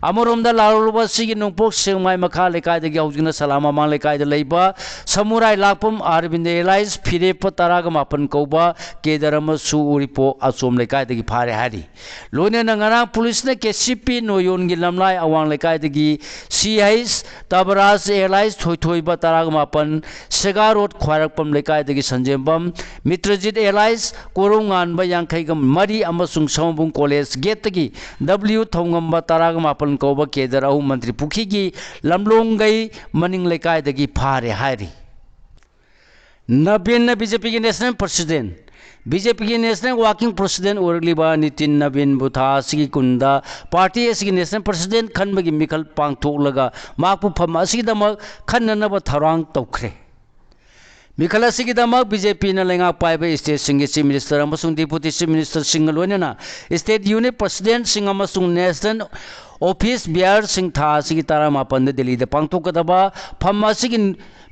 ꯑꯃꯔꯣꯝꯗ ꯂꯥꯛꯂꯨꯕ ꯑꯁꯤꯒꯤ ꯅꯣꯡꯄꯣꯛ ꯁꯦꯛꯃꯥꯏ ꯃꯈꯥ ꯂꯩꯀꯥꯏꯗꯒꯤ ꯍꯧꯖꯤꯛꯅ ꯁꯂꯥ ꯃꯃꯥꯡ ꯂꯩꯀꯥꯏꯗ ꯂꯩꯕ ꯁꯃꯨꯔꯥꯏ ꯂꯥꯛꯄꯝ ꯑꯥꯔꯕꯤꯟꯗ ꯑꯦꯂꯥꯏꯁ ꯐꯤꯔꯦꯞꯄ ꯇꯔꯥꯒ ꯃꯥꯄꯟ ꯀꯧꯕ ꯀꯦꯗꯔ ꯑꯃꯁꯨ ꯎꯔꯤꯄꯣꯛ ꯑꯆꯣꯝ ꯂꯩꯀꯥꯏꯗꯒꯤ ꯐꯥꯔꯦ ꯍꯥꯏꯔꯤ꯫ ꯂꯣꯏꯅꯅ ꯉꯔꯥꯡ ꯄꯨꯂꯤꯁꯅ ꯀꯦ ꯁꯤ ꯄꯤ ꯅꯣꯌꯣꯟꯒꯤ ꯂꯝꯂꯥꯏ ꯑꯋꯥꯡ ꯂꯩꯀꯥꯏꯗꯒꯤ ꯁꯤ ꯍꯩꯆ ꯇꯕꯔꯥꯖ ꯑꯦꯂꯥꯏꯁ ꯊꯣꯏꯊꯣꯏꯕ ꯇꯔꯥꯒ ꯃꯥꯄꯟ, ꯁꯦꯒꯥ ꯔꯣꯗ ꯈ꯭ꯋꯥꯏꯔꯛꯄꯝ ꯂꯩꯀꯥꯏꯗꯒꯤ ꯁꯟꯖꯦꯝꯕꯝ ꯃꯤꯇ꯭ꯔꯖꯤꯠ ꯑꯦꯂꯥꯏꯁ ꯀꯣꯔꯧꯉꯥꯟꯕ ꯌꯥꯡꯈꯩꯒ ꯃꯔꯤ ꯑꯃꯁꯨꯡ ꯁꯑꯣꯝꯕꯨꯡ ꯀꯣꯂꯦꯖ ꯒꯦꯠꯇꯒꯤ ꯗꯕ꯭ꯂꯤꯎ ꯊꯧꯉꯝꯕ ꯇꯔꯥꯒ ꯃꯥꯄꯟ ꯀꯧꯕ ꯀꯦꯗꯔ ꯑꯍꯨꯝ ꯃꯟꯇ꯭ꯔꯤ ꯄꯨꯈ꯭ꯔꯤꯒꯤ ꯂꯝꯂꯣꯡꯒꯩ ꯃꯅꯤꯡ ꯂꯩꯀꯥꯏꯗꯒꯤ ꯐꯥꯔꯦ ꯍꯥꯏꯔꯤ꯫ ꯅꯕꯤꯟꯅ ꯕꯤ ꯖꯦ ꯄꯤꯒꯤ ꯅꯦꯁꯅꯦꯜ ꯄ꯭ꯔꯁꯤꯗꯦꯟ, ꯕꯤ ꯖꯦ ꯄꯤꯒꯤ ꯅꯦꯁꯅꯦꯜ ꯋꯥꯔꯀꯤꯡ ꯄ꯭ꯔꯁꯤꯗꯦꯟ ꯑꯣꯏꯔꯛꯂꯤꯕ ꯅꯤꯇꯤꯟ ꯅꯕꯤꯟꯕꯨ ꯊꯥ ꯑꯁꯤꯒꯤ ꯀꯨꯟꯗ ꯄꯥꯔꯇꯤ ꯑꯁꯤꯒꯤ ꯅꯦꯁꯅꯦꯜ ꯄ꯭ꯔꯁꯤꯗꯦꯟ ꯈꯟꯕꯒꯤ ꯃꯤꯈꯜ ꯄꯥꯡꯊꯣꯛꯂꯒ ꯃꯍꯥꯛꯄꯨ ꯐꯝ ꯑꯁꯤꯒꯤꯗꯃꯛ ꯈꯟꯅꯅꯕ ꯊꯧꯔꯥꯡ ꯇꯧꯈ꯭ꯔꯦ꯫ ꯃꯤꯈꯜ ꯑꯁꯤꯒꯤꯗꯃꯛ ꯕꯤ ꯖꯦ ꯄꯤꯅ ꯂꯩꯉꯥꯛ ꯄꯥꯏꯕ ꯁ꯭ꯇꯦꯠꯁꯤꯡꯒꯤ ꯆꯤꯐ ꯃꯤꯅꯤꯁꯇꯔ ꯑꯃꯁꯨꯡ ꯗꯤꯄꯨꯇꯤ ꯆꯤꯐ ꯃꯤꯅꯤꯁꯇꯔꯁꯤꯡꯒ ꯂꯣꯏꯅꯅ ꯁ꯭ꯇꯦꯠ ꯌꯨꯅꯤꯠ ꯄ꯭ꯔꯁꯤꯗꯦꯟꯠꯁꯤꯡ ꯑꯃꯁꯨꯡ ꯅꯦꯁꯅꯦꯜ ꯑꯣꯐꯤꯁ ꯕꯤꯌꯥꯔꯁꯤꯡ ꯊꯥ ꯑꯁꯤꯒꯤ ꯇꯔꯥꯃꯥꯄꯟꯗ ꯗꯤꯜꯂꯤꯗ ꯄꯥꯡꯊꯣꯛꯀꯗꯕ ꯐꯝ ꯑꯁꯤꯒꯤ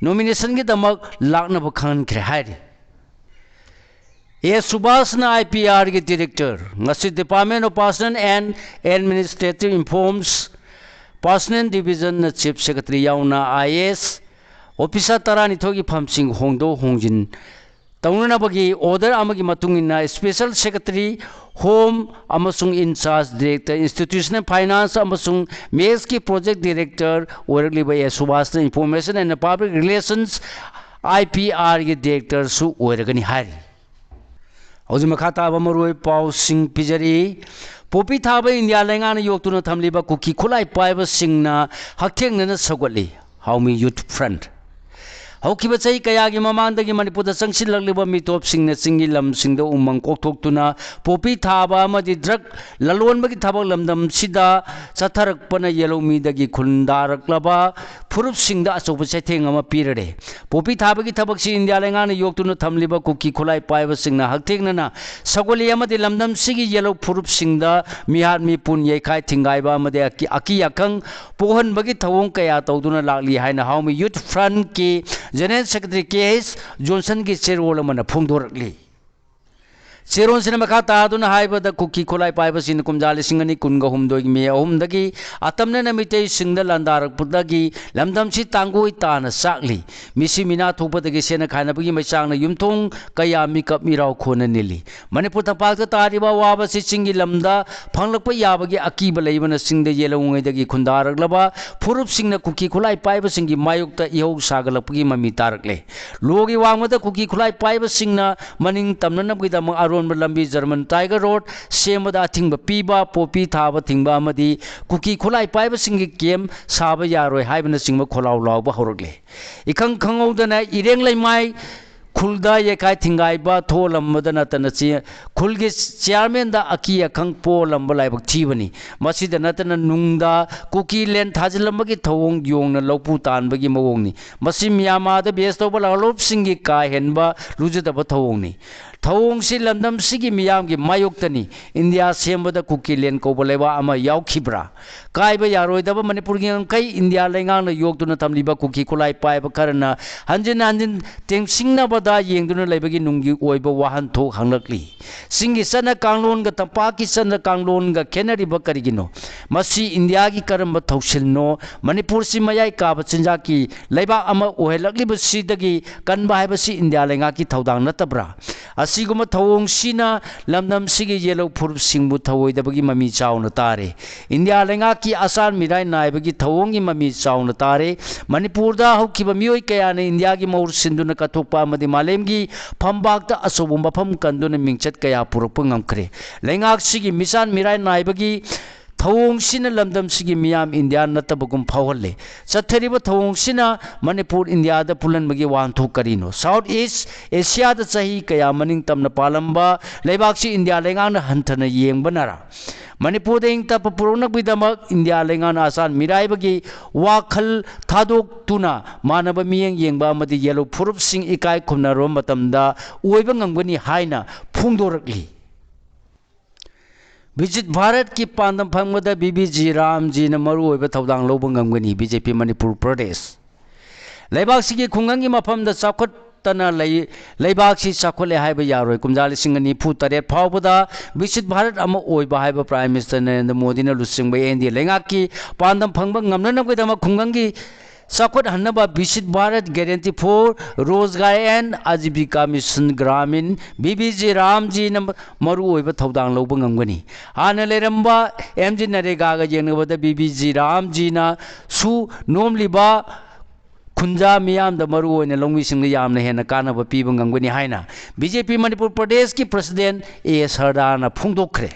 ꯅꯣꯃꯤꯅꯦꯁꯟꯒꯤꯗꯃꯛ ꯂꯥꯛꯅꯕ ꯈꯪꯍꯟꯈ꯭ꯔꯦ ꯍꯥꯏꯔꯤ꯫ ꯑꯦ ꯁꯨꯕꯥꯁꯅ ꯑꯥꯏ ꯄꯤ ꯑꯥꯔꯒꯤ ꯗꯤꯔꯦꯛꯇꯔ, ꯉꯁꯤ Department of Personnel and Administrative Reforms, Personnel Divisionꯅ ꯆꯤꯐ ꯁꯦꯀ꯭ꯔꯦꯇꯔꯤ ꯌꯥꯎꯅ ꯑꯥꯏ ꯑꯦ ꯑꯦꯁ ꯑꯣꯐꯤꯁꯥꯔ ꯇꯔꯥꯅꯤꯊꯣꯏꯒꯤ ꯐꯝꯁꯤꯡ ꯍꯣꯡꯗꯣꯛ ꯍꯣꯡꯖꯤꯟ ꯇꯧꯅꯅꯕꯒꯤ ꯑꯣꯔꯗꯔ ꯑꯃꯒꯤ ꯃꯇꯨꯡ ꯏꯟꯅ ꯁ꯭ꯄꯦꯁꯦꯜ ꯁꯦꯀ꯭ꯔꯦꯇꯔꯤ, ꯍꯣꯝ ꯑꯃꯁꯨꯡ ꯏꯟꯆꯥꯔꯖ ꯗꯤꯔꯦꯛꯇꯔ, ꯏꯟꯁꯇꯤꯇ꯭ꯌꯨꯁꯅꯦꯜ ꯐꯥꯏꯅꯥꯟꯁ ꯑꯃꯁꯨꯡ ꯃꯦꯛꯁꯀꯤ ꯄ꯭ꯔꯣꯖꯦꯛ ꯗꯤꯔꯦꯛꯇꯔ ꯑꯣꯏꯔꯛꯂꯤꯕ ꯑꯦ ꯁꯨꯕꯥꯁꯅ information and public relations, I P ꯑꯥꯔꯒꯤ ꯗꯤꯔꯦꯛꯇꯔꯁꯨ ꯑꯣꯏꯔꯒꯅꯤ ꯍꯥꯏꯔꯤ꯫ ꯍꯧꯖꯤꯛ ꯃꯈꯥ ꯇꯥꯕ ꯃꯔꯨꯑꯣꯏ ꯄꯥꯎꯁꯤꯡ ꯄꯤꯖꯔꯤ꯫ ꯄꯣꯄꯤ ꯊꯥꯕ ꯏꯟꯗꯤꯌꯥ ꯂꯩꯉꯥꯛꯅ ꯌꯣꯛꯇꯨꯅ ꯊꯝꯂꯤꯕ ꯀꯨꯀꯤ ꯈꯨꯠꯂꯥꯏ ꯄꯥꯏꯕꯁꯤꯡꯅ ꯍꯛꯊꯦꯡꯅꯅ ꯁꯧꯒꯠꯂꯤ꯫ ꯍꯥꯎꯃꯤ ꯌꯨꯊ ꯐ꯭ꯔꯟꯠ꯫ ꯍꯧꯈꯤꯕ ꯆꯍꯤ ꯀꯌꯥꯒꯤ ꯃꯃꯥꯡꯗꯒꯤ ꯃꯅꯤꯄꯨꯔꯗ ꯆꯪꯁꯤꯜꯂꯛꯂꯤꯕ ꯃꯤꯇꯣꯞꯁꯤꯡꯅ ꯆꯤꯡꯒꯤ ꯂꯝꯁꯤꯡꯗ ꯎꯃꯪ ꯀꯣꯛꯊꯣꯛꯇꯨꯅ ꯄꯣꯄꯤ ꯊꯥꯕ ꯑꯃꯗꯤ ꯗ꯭ꯔꯒ ꯂꯂꯣꯟꯕꯒꯤ ꯊꯕꯛ ꯂꯝꯗꯝꯁꯤꯗ ꯆꯠꯊꯔꯛꯄꯅ ꯌꯦꯜꯍꯧꯃꯤꯗꯒꯤ ꯈꯨꯟꯗꯥꯔꯛꯂꯕ ꯐꯨꯔꯨꯞꯁꯤꯡꯗ ꯑꯆꯧꯕ ꯆꯩꯊꯦꯡ ꯑꯃ ꯄꯤꯔꯔꯦ꯫ ꯄꯣꯄꯤ ꯊꯥꯕꯒꯤ ꯊꯕꯛꯁꯤ ꯏꯟꯗꯤꯌꯥ ꯂꯩꯉꯥꯛꯅ ꯌꯣꯛꯇꯨꯅ ꯊꯝꯂꯤꯕ ꯀꯨꯀꯤ ꯈꯨꯠꯂꯥꯏ ꯄꯥꯏꯕꯁꯤꯡꯅ ꯍꯛꯊꯦꯡꯅꯅ ꯁꯒꯣꯂꯤ ꯑꯃꯗꯤ ꯂꯝꯗꯝꯁꯤꯒꯤ ꯌꯦꯜꯍꯧ ꯐꯨꯔꯨꯞꯁꯤꯡꯗ ꯃꯤꯍꯥꯠ ꯃꯤꯄꯨꯟ, ꯌꯩꯈꯥꯏ ꯊꯤꯡꯒꯥꯏꯕ ꯑꯃꯗꯤ ꯑꯀꯤ-, ꯑꯀꯤ ꯑꯈꯪ ꯄꯣꯛꯍꯟꯕꯒꯤ ꯊꯧꯑꯣꯡ ꯀꯌꯥ ꯇꯧꯗꯨꯅ ꯂꯥꯛꯂꯤ ꯍꯥꯏꯅ ꯍꯥꯎꯃꯤ ꯌꯨꯊ ꯐ꯭ꯔꯟꯠꯀꯤ ꯖꯦꯅꯔꯦꯜ ꯁꯦꯀ꯭ꯔꯦꯇꯔꯤ ꯀꯦ ꯑꯩꯆ ꯖꯣꯟꯁꯟꯒꯤ ꯆꯦꯔꯣꯜ ꯑꯃꯅ ꯐꯣꯡꯗꯣꯔꯛꯂꯤ꯫ ꯆꯦꯔꯣꯟꯁꯤꯅ ꯃꯈꯥ ꯇꯥꯗꯨꯅ ꯍꯥꯏꯕꯗ, ꯀꯨꯀꯤ ꯈꯨꯠꯂꯥꯏ ꯄꯥꯏꯕꯁꯤꯡꯅ ꯀꯨꯝꯖꯥ ꯂꯤꯁꯤꯡ ꯑꯅꯤ ꯀꯨꯟꯒ ꯍꯨꯝꯗꯣꯏꯒꯤ ꯃꯦ ꯑꯍꯨꯝꯗꯒꯤ ꯑꯇꯝꯅꯅ ꯃꯤꯇꯩꯁꯤꯡꯗ ꯂꯥꯟꯗꯥꯔꯛꯄꯗꯒꯤ ꯂꯝꯗꯝꯁꯤ ꯇꯥꯡꯒꯣꯏ ꯇꯥꯅ ꯆꯥꯛꯂꯤ꯫ ꯃꯤꯁꯤ ꯃꯤꯅꯥ ꯊꯣꯛꯄꯗꯒꯤ ꯁꯦꯟꯅ ꯈꯥꯏꯅꯕꯒꯤ ꯃꯩꯆꯥꯛꯅ ꯌꯨꯝꯊꯣꯡ ꯀꯌꯥ ꯃꯤꯀꯞ ꯃꯤꯔꯥꯎ ꯈꯣꯟꯅ ꯅꯤꯜꯂꯤ꯫ ꯃꯅꯤꯄꯨꯔ ꯇꯝꯄꯥꯛꯇ ꯇꯥꯔꯤꯕ ꯑꯋꯥꯕꯁꯤ ꯆꯤꯡꯒꯤ ꯂꯝꯗ ꯐꯪꯂꯛꯄ ꯌꯥꯕꯒꯤ ꯑꯀꯤꯕ ꯂꯩꯕꯅ ꯆꯤꯡꯗ ꯌꯦꯜꯍꯧꯉꯩꯗꯒꯤ ꯈꯨꯟꯗꯥꯔꯛꯂꯕ ꯐꯨꯔꯨꯞꯁꯤꯡꯅ ꯀꯨꯀꯤ ꯈꯨꯠꯂꯥꯏ ꯄꯥꯏꯕꯁꯤꯡꯒꯤ ꯃꯥꯌꯣꯛꯇ ꯏꯍꯧ ꯁꯥꯒꯠꯂꯛꯄꯒꯤ ꯃꯃꯤ ꯇꯥꯔꯛꯂꯦ꯫ ꯂꯣꯒꯤ ꯋꯥꯡꯃꯗ ꯀꯨꯀꯤ ꯈꯨꯠꯂꯥꯏ ꯄꯥꯏꯕꯁꯤꯡꯅ ꯃꯅꯤꯡ ꯇꯝꯅꯅꯕꯒꯤꯗꯃꯛ ꯑꯔꯣꯟꯕ ꯂꯝꯕꯤ ꯖꯔꯃꯟ ꯇꯥꯏꯒꯔ ꯔꯣꯗ ꯁꯦꯝꯕꯗ ꯑꯊꯤꯡꯕ ꯄꯤꯕ, ꯄꯣꯄꯤ ꯊꯥꯕ ꯊꯤꯡꯕ ꯑꯃꯗꯤ ꯀꯨꯀꯤ ꯈꯨꯠꯂꯥꯏ ꯄꯥꯏꯕꯁꯤꯡꯒꯤ ꯀꯦꯝ ꯁꯥꯕ ꯌꯥꯔꯣꯏ ꯍꯥꯏꯕꯅꯆꯤꯡꯕ ꯈꯣꯜꯂꯥꯎ ꯂꯥꯎꯕ ꯍꯧꯔꯛꯂꯦ꯫ ꯏꯈꯪ ꯈꯪꯍꯧꯗꯅ ꯏꯔꯦꯡ ꯂꯩꯃꯥꯏ ꯈꯨꯜꯗ ꯌꯩꯈꯥꯏ ꯊꯤꯡꯒꯥꯏꯕ ꯊꯣꯛꯍꯜꯂꯝꯕꯗ ꯅꯠꯇꯅ ꯆꯦ-, ꯈꯨꯜꯒꯤ ꯆꯤꯌꯥꯔꯃꯦꯟꯗ ꯑꯀꯤ ꯑꯈꯪ ꯄꯣꯛꯍꯜꯂꯝꯕ ꯂꯥꯏꯕꯛ ꯊꯤꯕꯅꯤ꯫ ꯃꯁꯤꯗ ꯅꯠꯇꯅ ꯅꯨꯡꯗ ꯀꯨꯀꯤ ꯂꯦꯟ ꯊꯥꯖꯤꯜꯂꯝꯕꯒꯤ ꯊꯧꯑꯣꯡ ꯌꯣꯡꯅ ꯂꯧꯄꯨ ꯇꯥꯟꯕꯒꯤ ꯃꯑꯣꯡꯅꯤ꯫ ꯃꯁꯤ ꯃ꯭ꯌꯥꯟꯃꯥꯔꯗ ꯕꯦꯁ ꯇꯧꯕ ꯂꯥꯂꯣꯞꯁꯤꯡꯒꯤ ꯀꯥ ꯍꯦꯟꯕ ꯂꯨꯖꯗꯕ ꯊꯧꯑꯣꯡꯅꯤ꯫ ꯊꯧꯑꯣꯡꯁꯤ ꯂꯝꯗꯝꯁꯤꯒꯤ ꯃꯤꯌꯥꯝꯒꯤ ꯃꯥꯌꯣꯛꯇꯅꯤ꯫ ꯏꯟꯗꯤꯌꯥ ꯁꯦꯝꯕꯗ ꯀꯨꯀꯤ ꯂꯦꯟ ꯀꯧꯕ ꯂꯩꯕꯥꯛ ꯑꯃ ꯌꯥꯎꯈꯤꯕ꯭ꯔꯥ? ꯀꯥꯏꯕ ꯌꯥꯔꯣꯏꯗꯕ ꯃꯅꯤꯄꯨꯔꯒꯤ ꯉꯝꯈꯩ ꯏꯟꯗꯤꯌꯥ ꯂꯩꯉꯥꯛꯅ ꯌꯣꯛꯇꯨꯅ ꯊꯝꯂꯤꯕ ꯀꯨꯀꯤ ꯈꯨꯠꯂꯥꯏ ꯄꯥꯏꯕ ꯈꯔꯅ ꯍꯟꯖꯤꯟ ꯍꯟꯖꯤꯟ ꯇꯦꯡꯁꯤꯡꯅꯕꯗ ꯌꯦꯡꯗꯨꯅ ꯂꯩꯕꯒꯤ ꯅꯨꯡꯒꯤ ꯑꯣꯏꯕ ꯋꯥꯍꯟꯊꯣꯛ ꯍꯪꯂꯛꯂꯤ꯫ ꯆꯤꯡꯒꯤ ꯆꯠꯅ ꯀꯥꯡꯂꯣꯟꯒ ꯇꯝꯄꯥꯛꯀꯤ ꯆꯠꯅ ꯀꯥꯡꯂꯣꯟꯒ ꯈꯦꯠꯅꯔꯤꯕ ꯀꯔꯤꯒꯤꯅꯣ? ꯃꯁꯤ ꯏꯟꯗꯤꯌꯥꯒꯤ ꯀꯔꯝꯕ ꯊꯧꯁꯤꯜꯅꯣ? ꯃꯅꯤꯄꯨꯔꯁꯤ ꯃꯌꯥꯏ ꯀꯥꯕ ꯆꯤꯟꯖꯥꯛꯀꯤ ꯂꯩꯕꯥꯛ ꯑꯃ ꯑꯣꯏꯍꯜꯂꯛꯂꯤꯕꯁꯤꯗꯒꯤ ꯀꯟꯕ ꯍꯥꯏꯕꯁꯤ ꯏꯟꯗꯤꯌꯥ ꯂꯩꯉꯥꯛꯀꯤ ꯊꯧꯗꯥꯡ ꯅꯠꯇꯕ꯭ꯔꯥ? ꯑꯁꯤꯒꯨꯝꯕ ꯊꯧꯑꯣꯡꯁꯤꯅ ꯂꯝꯗꯝꯁꯤꯒꯤ ꯌꯦꯜꯍꯧ ꯐꯨꯔꯨꯞꯁꯤꯡꯕꯨ ꯊꯧꯑꯣꯏꯗꯕꯒꯤ ꯃꯃꯤ ꯆꯥꯎꯅ ꯇꯥꯔꯦ꯫ ꯏꯟꯗꯤꯌꯥ ꯂꯩꯉꯥꯛꯀꯤ ꯑꯆꯥꯟ ꯃꯤꯔꯥꯏ ꯅꯥꯏꯕꯒꯤ ꯊꯧꯑꯣꯡꯒꯤ ꯃꯃꯤ ꯆꯥꯎꯅ ꯇꯥꯔꯦ꯫ ꯃꯅꯤꯄꯨꯔꯗ ꯍꯧꯈꯤꯕ ꯃꯤꯑꯣꯏ ꯀꯌꯥꯅ ꯏꯟꯗꯤꯌꯥꯒꯤ ꯃꯍꯨꯠ ꯁꯤꯟꯗꯨꯅ ꯀꯠꯊꯣꯛꯄ ꯑꯃꯗꯤ ꯃꯥꯂꯦꯝꯒꯤ ꯐꯝꯕꯥꯛꯇ ꯑꯆꯧꯕ ꯃꯐꯝ ꯀꯟꯗꯨꯅ ꯃꯤꯡꯆꯠ ꯀꯌꯥ ꯄꯨꯔꯛꯄ ꯉꯝꯈ꯭ꯔꯦ꯫ ꯂꯩꯉꯥꯛꯁꯤꯒꯤ ꯃꯤꯆꯥꯟ ꯃꯤꯔꯥꯏ ꯅꯥꯏꯕꯒꯤ ꯊꯧꯑꯣꯡꯁꯤꯅ ꯂꯝꯗꯝꯁꯤꯒꯤ ꯃꯤꯌꯥꯝ ꯏꯟꯗꯤꯌꯥ ꯅꯠꯇꯕꯒꯨꯝ ꯐꯥꯎꯍꯜꯂꯦ꯫ ꯆꯠꯊꯔꯤꯕ ꯊꯧꯑꯣꯡꯁꯤꯅ ꯃꯅꯤꯄꯨꯔ ꯏꯟꯗꯤꯌꯥꯗ ꯄꯨꯜꯍꯟꯕꯒꯤ ꯋꯥꯍꯟꯊꯣꯛ ꯀꯔꯤꯅꯣ? ꯁꯥꯎꯠ ꯏꯁ ꯑꯦꯁꯤꯌꯥꯗ ꯆꯍꯤ ꯀꯌꯥ ꯃꯅꯤꯡ ꯇꯝꯅ ꯄꯥꯜꯂꯝꯕ ꯂꯩꯕꯥꯛꯁꯤ ꯏꯟꯗꯤꯌꯥ ꯂꯩꯉꯥꯛꯅ ꯍꯟꯊꯅ ꯌꯦꯡꯕꯅꯔꯥ? ꯃꯅꯤꯄꯨꯔꯗ ꯏꯪ ꯇꯞꯄ ꯄꯨꯔꯛꯅꯕꯒꯤꯗꯃꯛ ꯏꯟꯗꯤꯌꯥ ꯂꯩꯉꯥꯛꯅ ꯑꯆꯥꯟ ꯃꯤꯔꯥꯏꯕꯒꯤ ꯋꯥꯈꯜ ꯊꯥꯗꯣꯛꯇꯨꯅ ꯃꯥꯟꯅꯕ ꯃꯤꯠꯌꯦꯡ ꯌꯦꯡꯕ ꯑꯃꯗꯤ ꯌꯦꯜꯍꯧ ꯐꯨꯔꯨꯞꯁꯤꯡ ꯏꯀꯥꯏ ꯈꯨꯝꯅꯔꯕ ꯃꯇꯝꯗ ꯑꯣꯏꯕ ꯉꯝꯒꯅꯤ ꯍꯥꯏꯅ ꯐꯣꯡꯗꯣꯔꯛꯂꯤ꯫ ꯕꯤꯖꯤꯠ ꯚꯥꯔꯠꯀꯤ ꯄꯥꯟꯗꯝ ꯐꯪꯕꯗ ꯕꯤ ꯕꯤ ꯖꯤ ꯔꯥꯝꯖꯤꯅ ꯃꯔꯨꯑꯣꯏꯕ ꯊꯧꯗꯥꯡ ꯂꯧꯕ ꯉꯝꯒꯅꯤ, ꯕꯤ ꯖꯦ ꯄꯤ ꯃꯅꯤꯄꯨꯔ ꯄ꯭ꯔꯗꯦꯁ꯫ ꯂꯩꯕꯥꯛꯁꯤꯒꯤ ꯈꯨꯡꯒꯪꯒꯤ ꯃꯐꯝꯗ ꯆꯥꯎꯈꯠ ꯅꯠꯇꯅ ꯂꯩ-, ꯂꯩꯕꯥꯛꯁꯤ ꯆꯥꯎꯈꯠꯂꯦ ꯍꯥꯏꯕ ꯌꯥꯔꯣꯏ꯫ ꯀꯨꯝꯖꯥ ꯂꯤꯁꯤꯡ ꯑꯅꯤ ꯅꯤꯐꯨ ꯇꯔꯦꯠ ꯐꯥꯎꯕꯗ ꯕꯤꯛꯁꯤꯠ ꯚꯥꯔꯠ ꯑꯃ ꯑꯣꯏꯕ ꯍꯥꯏꯕ Prime Minister ꯅꯔꯦꯟꯗ꯭ꯔ ꯃꯣꯗꯤꯅ ꯂꯨꯆꯤꯡꯕ N D A ꯂꯩꯉꯥꯛꯀꯤ ꯄꯥꯟꯗꯝ ꯐꯪꯕ ꯉꯝꯅꯅꯕꯒꯤꯗꯃꯛ ꯈꯨꯡꯒꯪꯒꯤ ꯆꯥꯎꯈꯠꯍꯟꯅꯕ Viksit Bharat Guarantee for Rozgar and Ajivika Mission Gramin, V B G ꯔꯥꯝꯖꯤꯅ ꯃꯔꯨꯑꯣꯏꯕ ꯊꯧꯗꯥꯡ ꯂꯧꯕ ꯉꯝꯒꯅꯤ꯫ ꯍꯥꯟꯅ ꯂꯩꯔꯝꯕ M G ꯅꯔꯦꯒꯥꯒ ꯌꯦꯡꯅꯕꯗ V B G ꯔꯥꯝꯖꯤꯅ ꯁꯨ ꯅꯣꯝꯂꯤꯕ ꯈꯨꯟꯖꯥ ꯃꯤꯌꯥꯝꯗ, ꯃꯔꯨꯑꯣꯏꯅ ꯂꯧꯃꯤꯁꯤꯡꯗ ꯌꯥꯝꯅ ꯍꯦꯟꯅ ꯀꯥꯟꯅꯕ ꯄꯤꯕ ꯉꯝꯒꯅꯤ ꯍꯥꯏꯅ B J P ꯃꯅꯤꯄꯨꯔ ꯄ꯭ꯔꯗꯦꯁꯀꯤ President A ꯁꯔꯗꯥꯅ ꯐꯣꯡꯗꯣꯛꯈ꯭ꯔꯦ꯫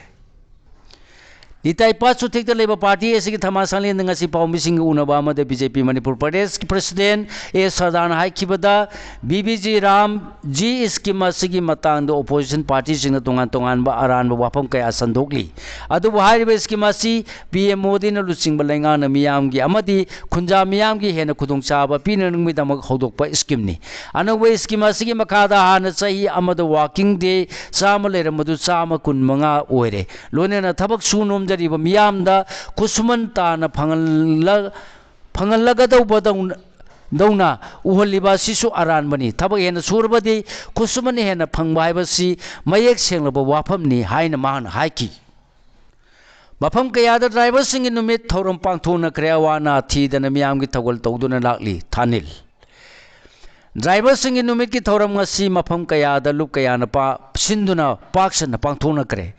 ꯂꯤꯇꯥꯏ ꯄꯥꯠ ꯆꯨꯊꯦꯛꯇ ꯂꯩꯕ ꯄꯥꯔꯇꯤ ꯑꯁꯤꯒꯤ ꯊꯧꯃꯥ ꯁꯪꯂꯦꯟꯗ ꯉꯁꯤ ꯄꯥꯎꯃꯤꯁꯤꯡꯒ ꯎꯅꯕ ꯑꯃꯗ B J P ꯃꯅꯤꯄꯨꯔ ꯄ꯭ꯔꯗꯦꯁꯀꯤ President A ꯁꯔꯗꯥꯅ ꯍꯥꯏꯈꯤꯕꯗ, V B G Ram G scheme ꯑꯁꯤꯒꯤ ꯃꯇꯥꯡꯗ opposition party ꯁꯤꯡꯅ ꯇꯣꯉꯥꯟ ꯇꯣꯉꯥꯟꯕ ꯑꯔꯥꯟꯕ ꯋꯥꯐꯝ ꯀꯌꯥ ꯁꯟꯗꯣꯛꯂꯤ꯫ ꯑꯗꯨꯕꯨ ꯍꯥꯏꯔꯤꯕ scheme ꯑꯁꯤ P M ꯃꯣꯗꯤꯅ ꯂꯨꯆꯤꯡꯕ ꯂꯩꯉꯥꯛꯅ ꯃꯤꯌꯥꯝꯒꯤ ꯑꯃꯗꯤ ꯈꯨꯟꯖꯥ ꯃꯤꯌꯥꯝꯒꯤ ꯍꯦꯟꯅ ꯈꯨꯗꯣꯡꯆꯥꯕ ꯄꯤꯅꯅꯕꯒꯤꯗꯃꯛ ꯍꯧꯗꯣꯛꯄ scheme ꯅꯤ꯫ ꯑꯅꯧꯕ scheme ꯑꯁꯤꯒꯤ ꯃꯈꯥꯗ ꯍꯥꯟꯅ ꯆꯍꯤ ꯑꯃꯗ working day ꯆꯥꯝꯃ ꯂꯩꯔꯝꯕꯗꯨ ꯆꯥꯝꯃ ꯀꯨꯟꯃꯉꯥ ꯑꯣꯏꯔꯦ꯫ ꯂꯣꯏꯅꯅ ꯊꯕꯛ ꯁꯨ ꯅꯣꯝꯖꯔꯤꯕ ꯃꯤꯌꯥꯝꯗ ꯈꯨꯠꯁꯨꯃꯟ ꯇꯥꯅ ꯐꯪꯍꯜꯂ-, ꯐꯪꯍꯜꯂꯒꯗꯧꯕꯗꯧꯅ ꯎꯍꯜꯂꯤꯕ ꯑꯁꯤꯁꯨ ꯑꯔꯥꯟꯕꯅꯤ꯫ ꯊꯕꯛ ꯍꯦꯟꯅ ꯁꯨꯔꯕꯗꯤ ꯈꯨꯠꯁꯨꯃꯟ ꯍꯦꯟꯅ ꯐꯪꯕ ꯍꯥꯏꯕꯁꯤ ꯃꯌꯦꯛ ꯁꯦꯡꯂꯕ ꯋꯥꯐꯝꯅꯤ ꯍꯥꯏꯅ ꯃꯍꯥꯛꯅ ꯍꯥꯏꯈꯤ꯫ ꯃꯐꯝ ꯀꯌꯥꯗ driver ꯁꯤꯡꯒꯤ ꯅꯨꯃꯤꯠ ꯊꯧꯔꯝ ꯄꯥꯡꯊꯣꯛꯅꯈ꯭ꯔꯦ꯫ ꯑꯋꯥ ꯑꯅꯥ ꯊꯤꯗꯅ ꯃꯤꯌꯥꯝꯒꯤ ꯊꯧꯒꯜ ꯇꯧꯗꯨꯅ ꯂꯥꯛꯂꯤ꯫ ꯊꯥꯅꯤꯜ꯫ Driver ꯁꯤꯡꯒꯤ ꯅꯨꯃꯤꯠꯀꯤ ꯊꯧꯔꯝ ꯉꯁꯤ ꯃꯐꯝ ꯀꯌꯥꯗ ꯂꯨꯞ ꯀꯌꯥꯅ ꯄꯥ-, ꯁꯤꯟꯗꯨꯅ ꯄꯥꯛ ꯁꯟꯅ ꯄꯥꯡꯊꯣꯛꯅꯈ꯭ꯔꯦ꯫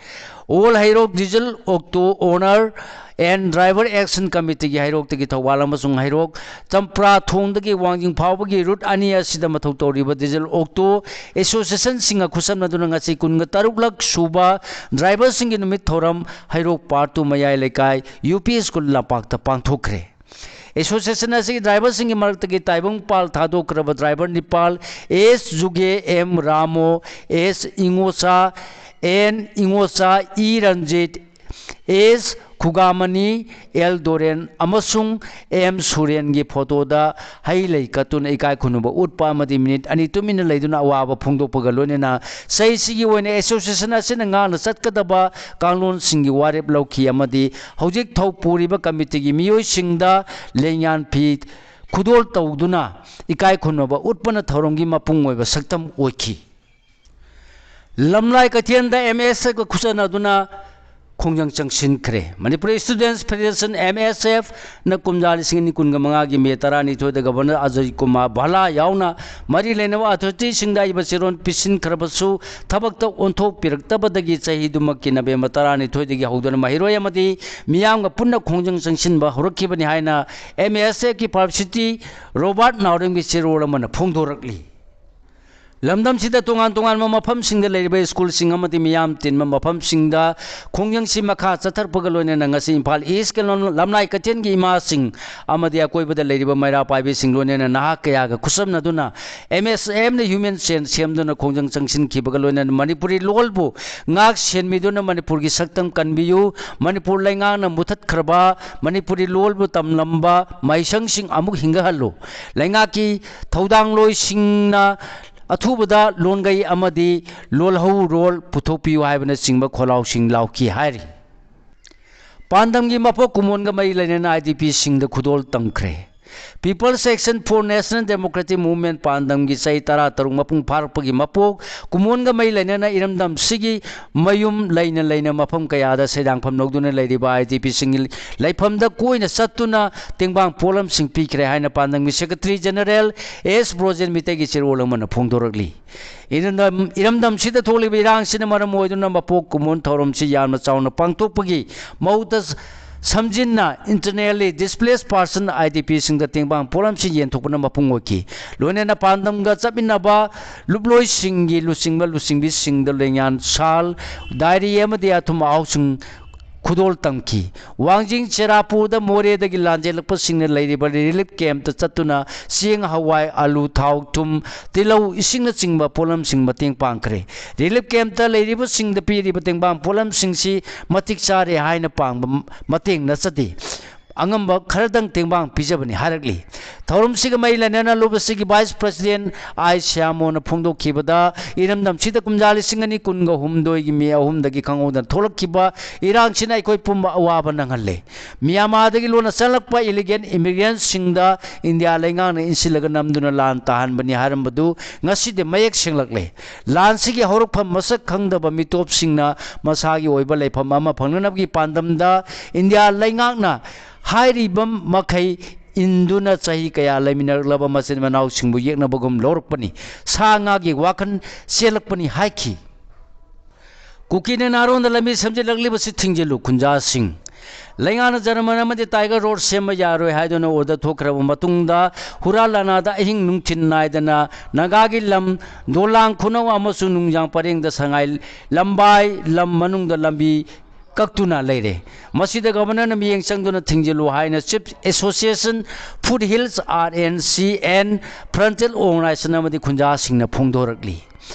All Heirok Diesel Auto Owner and Driver Action Committee ꯒꯤ ꯍꯩꯔꯣꯛꯇꯒꯤ ꯊꯧꯕꯥꯜ ꯑꯃꯁꯨꯡ ꯍꯩꯔꯣꯛ ꯆꯝꯄ꯭ꯔꯥ ꯊꯣꯡꯗꯒꯤ ꯋꯥꯡꯖꯤꯡ ꯐꯥꯎꯕꯒꯤ route ꯑꯅꯤ ꯑꯁꯤꯗ ꯃꯊꯧ ꯇꯧꯔꯤꯕ Diesel Auto Association ꯁꯤꯡꯒ ꯈꯨꯠꯁꯝꯅꯗꯨꯅ ꯉꯁꯤ ꯀꯨꯟꯒ ꯇꯔꯨꯛꯂꯛ ꯁꯨꯕ driver ꯁꯤꯡꯒꯤ ꯅꯨꯃꯤꯠ ꯊꯧꯔꯝ ꯍꯩꯔꯣꯛ Part two ꯃꯌꯥꯏ ꯂꯩꯀꯥꯏ U P School ꯂꯝꯄꯥꯛꯇ ꯄꯥꯡꯊꯣꯛꯈ꯭ꯔꯦ꯫ Association ꯑꯁꯤꯒꯤ driver ꯁꯤꯡꯒꯤ ꯃꯔꯛꯇꯒꯤ ꯇꯥꯏꯕꯪ ꯄꯥꯜ ꯊꯥꯗꯣꯛꯈ꯭ꯔꯕ driver ꯅꯤꯄꯥꯜ, S ꯖꯨꯒꯦ, M ꯔꯥꯃꯣ, S ꯏꯉꯣꯆꯥ, N ꯏꯉꯣꯆꯥ, E Ranjit, S ꯈꯨꯒꯥꯃꯅꯤ, L ꯗꯣꯔꯦꯟ ꯑꯃꯁꯨꯡ M ꯁꯨꯔꯦꯟꯒꯤ photo ꯗ ꯍꯩ ꯂꯩ ꯀꯠꯇꯨꯅ ꯏꯀꯥꯏ ꯈꯨꯝꯅꯕ ꯎꯠꯄ ꯑꯃꯗꯤ minute ꯑꯅꯤ ꯇꯨꯃꯤꯟꯅ ꯂꯩꯗꯨꯅ ꯑꯋꯥꯕ ꯐꯣꯡꯗꯣꯛꯄꯒ ꯂꯣꯏꯅꯅ ꯆꯍꯤꯁꯤꯒꯤ ꯑꯣꯏꯅ association ꯑꯁꯤꯅ ꯉꯥꯛꯅ ꯆꯠꯀꯗꯕ ꯀꯥꯡꯂꯣꯟꯁꯤꯡꯒꯤ ꯋꯥꯔꯦꯞ ꯂꯧꯈꯤ ꯑꯃꯗꯤ ꯍꯧꯖꯤꯛ ꯊꯧ ꯄꯨꯔꯤꯕ committee ꯒꯤ ꯃꯤꯑꯣꯏꯁꯤꯡꯗ ꯂꯦꯡꯌꯥꯟ ꯐꯤ ꯈꯨꯗꯣꯜ ꯇꯧꯗꯨꯅ ꯏꯀꯥꯏ ꯈꯨꯝꯅꯕ ꯎꯠꯄꯅ ꯊꯧꯔꯝꯒꯤ ꯃꯄꯨꯡ ꯑꯣꯏꯕ ꯁꯛꯇꯝ ꯑꯣꯏꯈꯤ꯫ ꯂꯝꯂꯥꯏ ꯀꯩꯊꯦꯜꯗ ꯑꯦꯝ ꯑꯦꯁ ꯑꯦꯐꯀ ꯈꯨꯠꯁꯝꯅꯗꯨꯅ ꯈꯣꯡꯖꯪ ꯆꯪꯁꯤꯟꯈ꯭ꯔꯦ꯫ ꯃꯅꯤꯄꯨꯔ ꯏꯁꯇꯨꯗꯦꯟꯁ ꯐꯦꯗꯦꯔꯦꯁꯟ, ꯑꯦꯝ ꯑꯦꯁ ꯑꯦꯐ, ꯅ ꯀꯨꯝꯖꯥ ꯂꯤꯁꯤꯡ ꯑꯅꯤ ꯀꯨꯟꯒ ꯃꯉꯥꯒꯤ ꯃꯦ ꯇꯔꯥꯅꯤꯊꯣꯏꯗ ꯒꯕꯔꯅꯔ ꯑꯖꯌ ꯀꯨꯃꯥꯔ ꯚꯥꯂꯥ ꯌꯥꯎꯅ ꯃꯔꯤ ꯂꯩꯅꯕ ꯑꯣꯊꯣꯔꯤꯇꯤꯁꯤꯡꯗ ꯑꯏꯕ ꯆꯦꯔꯣꯜ ꯄꯤꯁꯤꯟꯈ꯭ꯔꯕꯁꯨ, ꯊꯕꯛꯇ ꯑꯣꯟꯊꯣꯛꯄꯤꯔꯛꯇꯕꯗꯒꯤ ꯆꯍꯤꯗꯨꯃꯛꯀꯤ ꯅꯕꯦꯝꯕꯔ ꯇꯔꯥꯅꯤꯊꯣꯏꯗꯒꯤ ꯍꯧꯗꯨꯅ ꯃꯍꯩꯔꯣꯏ ꯑꯃꯗꯤ ꯃꯤꯌꯥꯝꯒ ꯄꯨꯟꯅ ꯈꯣꯡꯖꯪ ꯆꯪꯁꯤꯟꯕ ꯍꯧꯔꯛꯈꯤꯕꯅꯤ ꯍꯥꯏꯅ ꯑꯦꯝ ꯑꯦꯁ ꯑꯦꯐꯀꯤ ꯄꯕ꯭ꯂꯤꯁꯤꯇꯤ ꯔꯣꯕꯥꯔꯠ ꯅꯥꯎꯔꯦꯝꯒꯤ ꯆꯦꯔꯣꯜ ꯑꯃꯅ ꯐꯣꯡꯗꯣꯔꯛꯂꯤ꯫ ꯂꯝꯗꯝꯁꯤꯗ ꯇꯣꯉꯥꯟ ꯇꯣꯉꯥꯟꯕ ꯃꯐꯝꯁꯤꯡꯗ ꯂꯩꯔꯤꯕ ꯁ꯭ꯀꯨꯜꯁꯤꯡ ꯑꯃꯗꯤ ꯃꯤꯌꯥꯝ ꯇꯤꯟꯕ ꯃꯐꯝꯁꯤꯡꯗ ꯈꯣꯡꯖꯪꯁꯤ ꯃꯈꯥ ꯆꯠꯊꯔꯛꯄꯒ ꯂꯣꯏꯅꯅ ꯉꯁꯤ ꯏꯝꯐꯥꯜ ꯏꯁꯀꯤ ꯂꯝ-, ꯂꯝꯂꯥꯏ ꯀꯩꯊꯦꯜꯒꯤ ꯏꯃꯥꯁꯤꯡ ꯑꯃꯗꯤ ꯑꯀꯣꯏꯕꯗ ꯂꯩꯔꯤꯕ ꯃꯩꯔꯥ ꯄꯥꯏꯕꯤꯁꯤꯡ ꯂꯣꯏꯅꯅ ꯅꯍꯥ ꯀꯌꯥꯒ ꯈꯨꯠꯁꯝꯅꯗꯨꯅ ꯑꯦꯝ ꯑꯦꯁ ꯑꯦꯝꯅ ꯍ꯭ꯌꯨꯃꯦꯟ ꯆꯦꯟ ꯁꯦꯝꯗꯨꯅ ꯈꯣꯡꯖꯪ ꯆꯪꯁꯤꯟꯈꯤꯕꯒ ꯂꯣꯏꯅꯅ ꯃꯅꯤꯄꯨꯔꯤ ꯂꯣꯜꯕꯨ ꯉꯥꯛ ꯁꯦꯟꯕꯤꯗꯨꯅ ꯃꯅꯤꯄꯨꯔꯒꯤ ꯁꯛꯇꯝ ꯀꯟꯕꯤꯌꯨ, ꯃꯅꯤꯄꯨꯔ ꯂꯩꯉꯥꯛꯅ ꯃꯨꯊꯠꯈ꯭ꯔꯕ ꯃꯅꯤꯄꯨꯔꯤ ꯂꯣꯜꯕꯨ ꯇꯝꯂꯝꯕ ꯃꯍꯩꯁꯪꯁꯤꯡ ꯑꯃꯨꯛ ꯍꯤꯡꯒꯠꯍꯜꯂꯨ, ꯂꯩꯉꯥꯛꯀꯤ ꯊꯧꯗꯥꯡꯂꯣꯏꯁꯤꯡꯅ ꯑꯊꯨꯕꯗ ꯂꯣꯟꯒꯩ ꯑꯃꯗꯤ ꯂꯣꯜꯍꯧꯔꯣꯜ ꯄꯨꯊꯣꯛꯄꯤꯌꯨ ꯍꯥꯏꯕꯅꯆꯤꯡꯕ ꯈꯣꯜꯂꯥꯎꯁꯤꯡ ꯂꯥꯎꯈꯤ ꯍꯥꯏꯔꯤ꯫ ꯄꯥꯟꯗꯝꯒꯤ ꯃꯄꯣꯛ ꯀꯨꯝꯑꯣꯟꯒ ꯃꯔꯤ ꯂꯩꯅꯅ ꯑꯥꯏ ꯗꯤ ꯄꯤꯁꯤꯡꯗ ꯈꯨꯗꯣꯜ ꯇꯝꯈ꯭ꯔꯦ꯫ People's Action for National Democratic Movement ꯄꯥꯟꯗꯝꯒꯤ ꯆꯍꯤ ꯇꯔꯥꯇꯔꯨꯛ ꯃꯄꯨꯡ ꯐꯥꯔꯛꯄꯒꯤ ꯃꯄꯣꯛ ꯀꯨꯝꯑꯣꯟꯒ ꯃꯔꯤ ꯂꯩꯅꯅ ꯏꯔꯝꯗꯝꯁꯤꯒꯤ ꯃꯌꯨꯝ ꯂꯩꯅ ꯂꯩꯅ ꯃꯐꯝ ꯀꯌꯥꯗ ꯁꯦꯟꯖꯥꯡꯐꯝ ꯂꯧꯗꯨꯅ ꯂꯩꯔꯤꯕ ꯑꯥꯏ ꯗꯤ ꯄꯤꯁꯤꯡꯒꯤ ꯂꯩꯐꯝꯗ ꯀꯣꯏꯅ ꯆꯠꯇꯨꯅ ꯇꯦꯡꯕꯥꯡ ꯄꯣꯠꯂꯝꯁꯤꯡ ꯄꯤꯈ꯭ꯔꯦ ꯍꯥꯏꯅ ꯄꯥꯟꯗꯝꯒꯤ ꯁꯦꯀ꯭ꯔꯦꯇꯔꯤ ꯖꯦꯅꯔꯦꯜ ꯑꯦꯁ ꯕ꯭ꯔꯣꯖꯦꯟ ꯃꯤꯇꯩꯒꯤ ꯆꯦꯔꯣꯜ ꯑꯃꯅ ꯐꯣꯡꯗꯣꯔꯛꯂꯤ꯫ ꯏꯔꯝꯗꯝ-, ꯏꯔꯝꯗꯝꯁꯤꯗ ꯊꯣꯛꯂꯤꯕ ꯏꯔꯥꯡꯁꯤꯅ ꯃꯔꯝ ꯑꯣꯏꯗꯨꯅ ꯃꯄꯣꯛ ꯀꯨꯝꯑꯣꯟ ꯊꯧꯔꯝꯁꯤ ꯌꯥꯝꯅ ꯆꯥꯎꯅ ꯄꯥꯡꯊꯣꯛꯄꯒꯤ ꯃꯍꯨꯠꯇ ꯁ-, ꯁꯝꯖꯤꯟꯅ internally displaced person, I D ꯄꯤꯁꯤꯡꯗ ꯇꯦꯡꯕꯥꯡ ꯄꯣꯠꯂꯝꯁꯤꯡ ꯌꯦꯟꯊꯣꯛꯄꯅ ꯃꯄꯨꯡ ꯑꯣꯏꯈꯤ꯫ ꯂꯣꯏꯅꯅ ꯄꯥꯟꯗꯝꯒ ꯆꯠꯃꯤꯟꯅꯕ ꯂꯨꯞꯂꯣꯏꯁꯤꯡꯒꯤ ꯂꯨꯆꯤꯡꯕ ꯂꯨꯆꯤꯡꯕꯤꯁꯤꯡꯗ ꯂꯦꯡꯌꯥꯟ ꯁꯥꯜ, ꯗꯥꯏꯔꯤ ꯑꯃꯗꯤ ꯑꯊꯨꯝ ꯑꯍꯥꯎꯁꯤꯡ ꯈꯨꯗꯣꯜ ꯇꯝꯈꯤ꯫ ꯋꯥꯡꯖꯤꯡ ꯆꯦꯔꯥꯄꯨꯔꯗ ꯃꯣꯔꯦꯗꯒꯤ ꯂꯥꯟꯖꯦꯜꯂꯛꯄꯁꯤꯡꯅ ꯂꯩꯔꯤꯕ ꯔꯤꯂꯤꯞ ꯀꯦꯝꯞꯇ ꯆꯠꯇꯨꯅ ꯆꯦꯡ, ꯍꯋꯥꯏ, ꯑꯂꯨ, ꯊꯥꯎ, ꯊꯨꯝ, ꯇꯤꯜꯍꯧ, ꯏꯁꯤꯡꯅꯆꯤꯡꯕ ꯄꯣꯠꯂꯝꯁꯤꯡ ꯃꯇꯦꯡ ꯄꯥꯡꯈ꯭ꯔꯦ꯫ ꯔꯤꯂꯤꯞ ꯀꯦꯝꯞꯇ ꯂꯩꯔꯤꯕꯁꯤꯡꯗ ꯄꯤꯔꯤꯕ ꯇꯦꯡꯕꯥꯡ ꯄꯣꯠꯂꯝꯁꯤꯡꯁꯤ ꯃꯇꯤꯛ ꯆꯥꯔꯦ ꯍꯥꯏꯅ ꯄꯥꯡꯕ ꯃꯇꯦꯡ ꯅꯠꯆꯗꯦ꯫ ꯑꯉꯝꯕ ꯈꯔꯗꯪ ꯇꯦꯡꯕꯥꯡ ꯄꯤꯖꯕꯅꯤ ꯍꯥꯏꯔꯛꯂꯤ꯫ ꯊꯧꯔꯝꯁꯤꯒ ꯃꯔꯤ ꯂꯩꯅꯅ ꯂꯨꯕꯁꯤꯒꯤ Vice President ꯑꯥꯏ ꯁ꯭ꯌꯥꯃꯣꯅ ꯐꯣꯡꯗꯣꯛꯈꯤꯕꯗ, ꯏꯔꯝꯗꯝꯁꯤꯗ ꯀꯨꯝꯖꯥ ꯂꯤꯁꯤꯡ ꯑꯅꯤ ꯀꯨꯟꯒ ꯍꯨꯝꯗꯣꯏꯒꯤ ꯃꯦ ꯑꯍꯨꯝꯗꯒꯤ ꯈꯪꯍꯧꯗꯅ ꯊꯣꯛꯂꯛꯈꯤꯕ ꯏꯔꯥꯡꯁꯤꯅ ꯑꯩꯈꯣꯏ ꯄꯨꯝꯕ ꯑꯋꯥꯕ ꯅꯪꯍꯜꯂꯦ꯫ ꯃ꯭ꯌꯥꯟꯃꯥꯔꯗꯒꯤ ꯂꯣꯟꯅ ꯆꯪꯂꯛꯄ illegal immigrantꯁꯤꯡꯗ ꯏꯟꯗꯤꯌꯥ ꯂꯩꯉꯥꯛꯅ ꯏꯟꯁꯤꯜꯂꯒ ꯅꯝꯗꯨꯅ ꯂꯥꯟ ꯇꯥꯍꯟꯕꯅꯤ ꯍꯥꯏꯔꯝꯕꯗꯨ ꯉꯁꯤꯗꯤ ꯃꯌꯦꯛ ꯁꯦꯡꯂꯛꯂꯦ꯫ ꯂꯥꯟꯁꯤꯒꯤ ꯍꯧꯔꯛꯐꯝ ꯃꯁꯛ ꯈꯪꯗꯕ ꯃꯤꯇꯣꯞꯁꯤꯡꯅ ꯃꯁꯥꯒꯤ ꯑꯣꯏꯕ ꯂꯩꯐꯝ ꯑꯃ ꯐꯪꯅꯅꯕꯒꯤ ꯄꯥꯟꯗꯝꯗ ꯏꯟꯗꯤꯌꯥ ꯂꯩꯉꯥꯛꯅ ꯍꯥꯏꯔꯤꯕ ꯃꯈꯩ ꯏꯟꯗꯨꯅ ꯆꯍꯤ ꯀꯌꯥ ꯂꯩꯃꯤꯟꯅꯔꯛꯂꯕ ꯃꯆꯤꯟ ꯃꯅꯥꯎꯁꯤꯡꯕꯨ ꯌꯦꯛꯅꯕꯒꯨꯝ ꯂꯧꯔꯛꯄꯅꯤ, ꯁꯥ ꯉꯥꯒꯤ ꯋꯥꯈꯜ ꯆꯦꯜꯂꯛꯄꯅꯤ ꯍꯥꯏꯈꯤ꯫ ꯀꯨꯀꯤꯅ ꯅꯥꯔꯣꯟꯗ ꯂꯝꯕꯤ ꯁꯦꯝꯖꯤꯜꯂꯛꯂꯤꯕꯁꯤ ꯊꯤꯡꯖꯤꯜꯂꯨ, ꯈꯨꯟꯖꯥꯁꯤꯡ꯫ ꯂꯩꯉꯥꯛꯅ ꯖꯔꯃꯟ ꯑꯃꯗꯤ Tiger Road ꯁꯦꯝꯕ ꯌꯥꯔꯣꯏ ꯍꯥꯏꯗꯨꯅ order ꯊꯣꯛꯈ꯭ꯔꯕ ꯃꯇꯨꯡꯗ, ꯍꯨꯔꯥ ꯂꯥꯅꯥꯗ ꯑꯍꯤꯡ ꯅꯨꯡꯊꯤꯜ ꯅꯥꯏꯗꯅ ꯅꯥꯒꯥꯒꯤ ꯂꯝ, ꯗꯣꯂꯥꯡ ꯈꯨꯅꯧ ꯑꯃꯁꯨꯡ ꯅꯨꯡꯖꯥꯡ ꯄꯔꯦꯡꯗ ꯁꯉꯥꯏ ꯂꯝꯕꯥꯏ ꯂꯝ ꯃꯅꯨꯡꯗ ꯂꯝꯕꯤ ꯀꯛꯇꯨꯅ ꯂꯩꯔꯦ꯫ ꯃꯁꯤꯗ Governorꯅ ꯃꯤꯠꯌꯦꯡ ꯆꯪꯗꯨꯅ ꯊꯤꯡꯖꯤꯜꯂꯨ ꯍꯥꯏꯅ Chief Association, Foothills, R N C and Frontier Organization ꯑꯃꯗꯤ ꯈꯨꯟꯖꯥꯁꯤꯡꯅ ꯐꯣꯡꯗꯣꯔꯛꯂꯤ꯫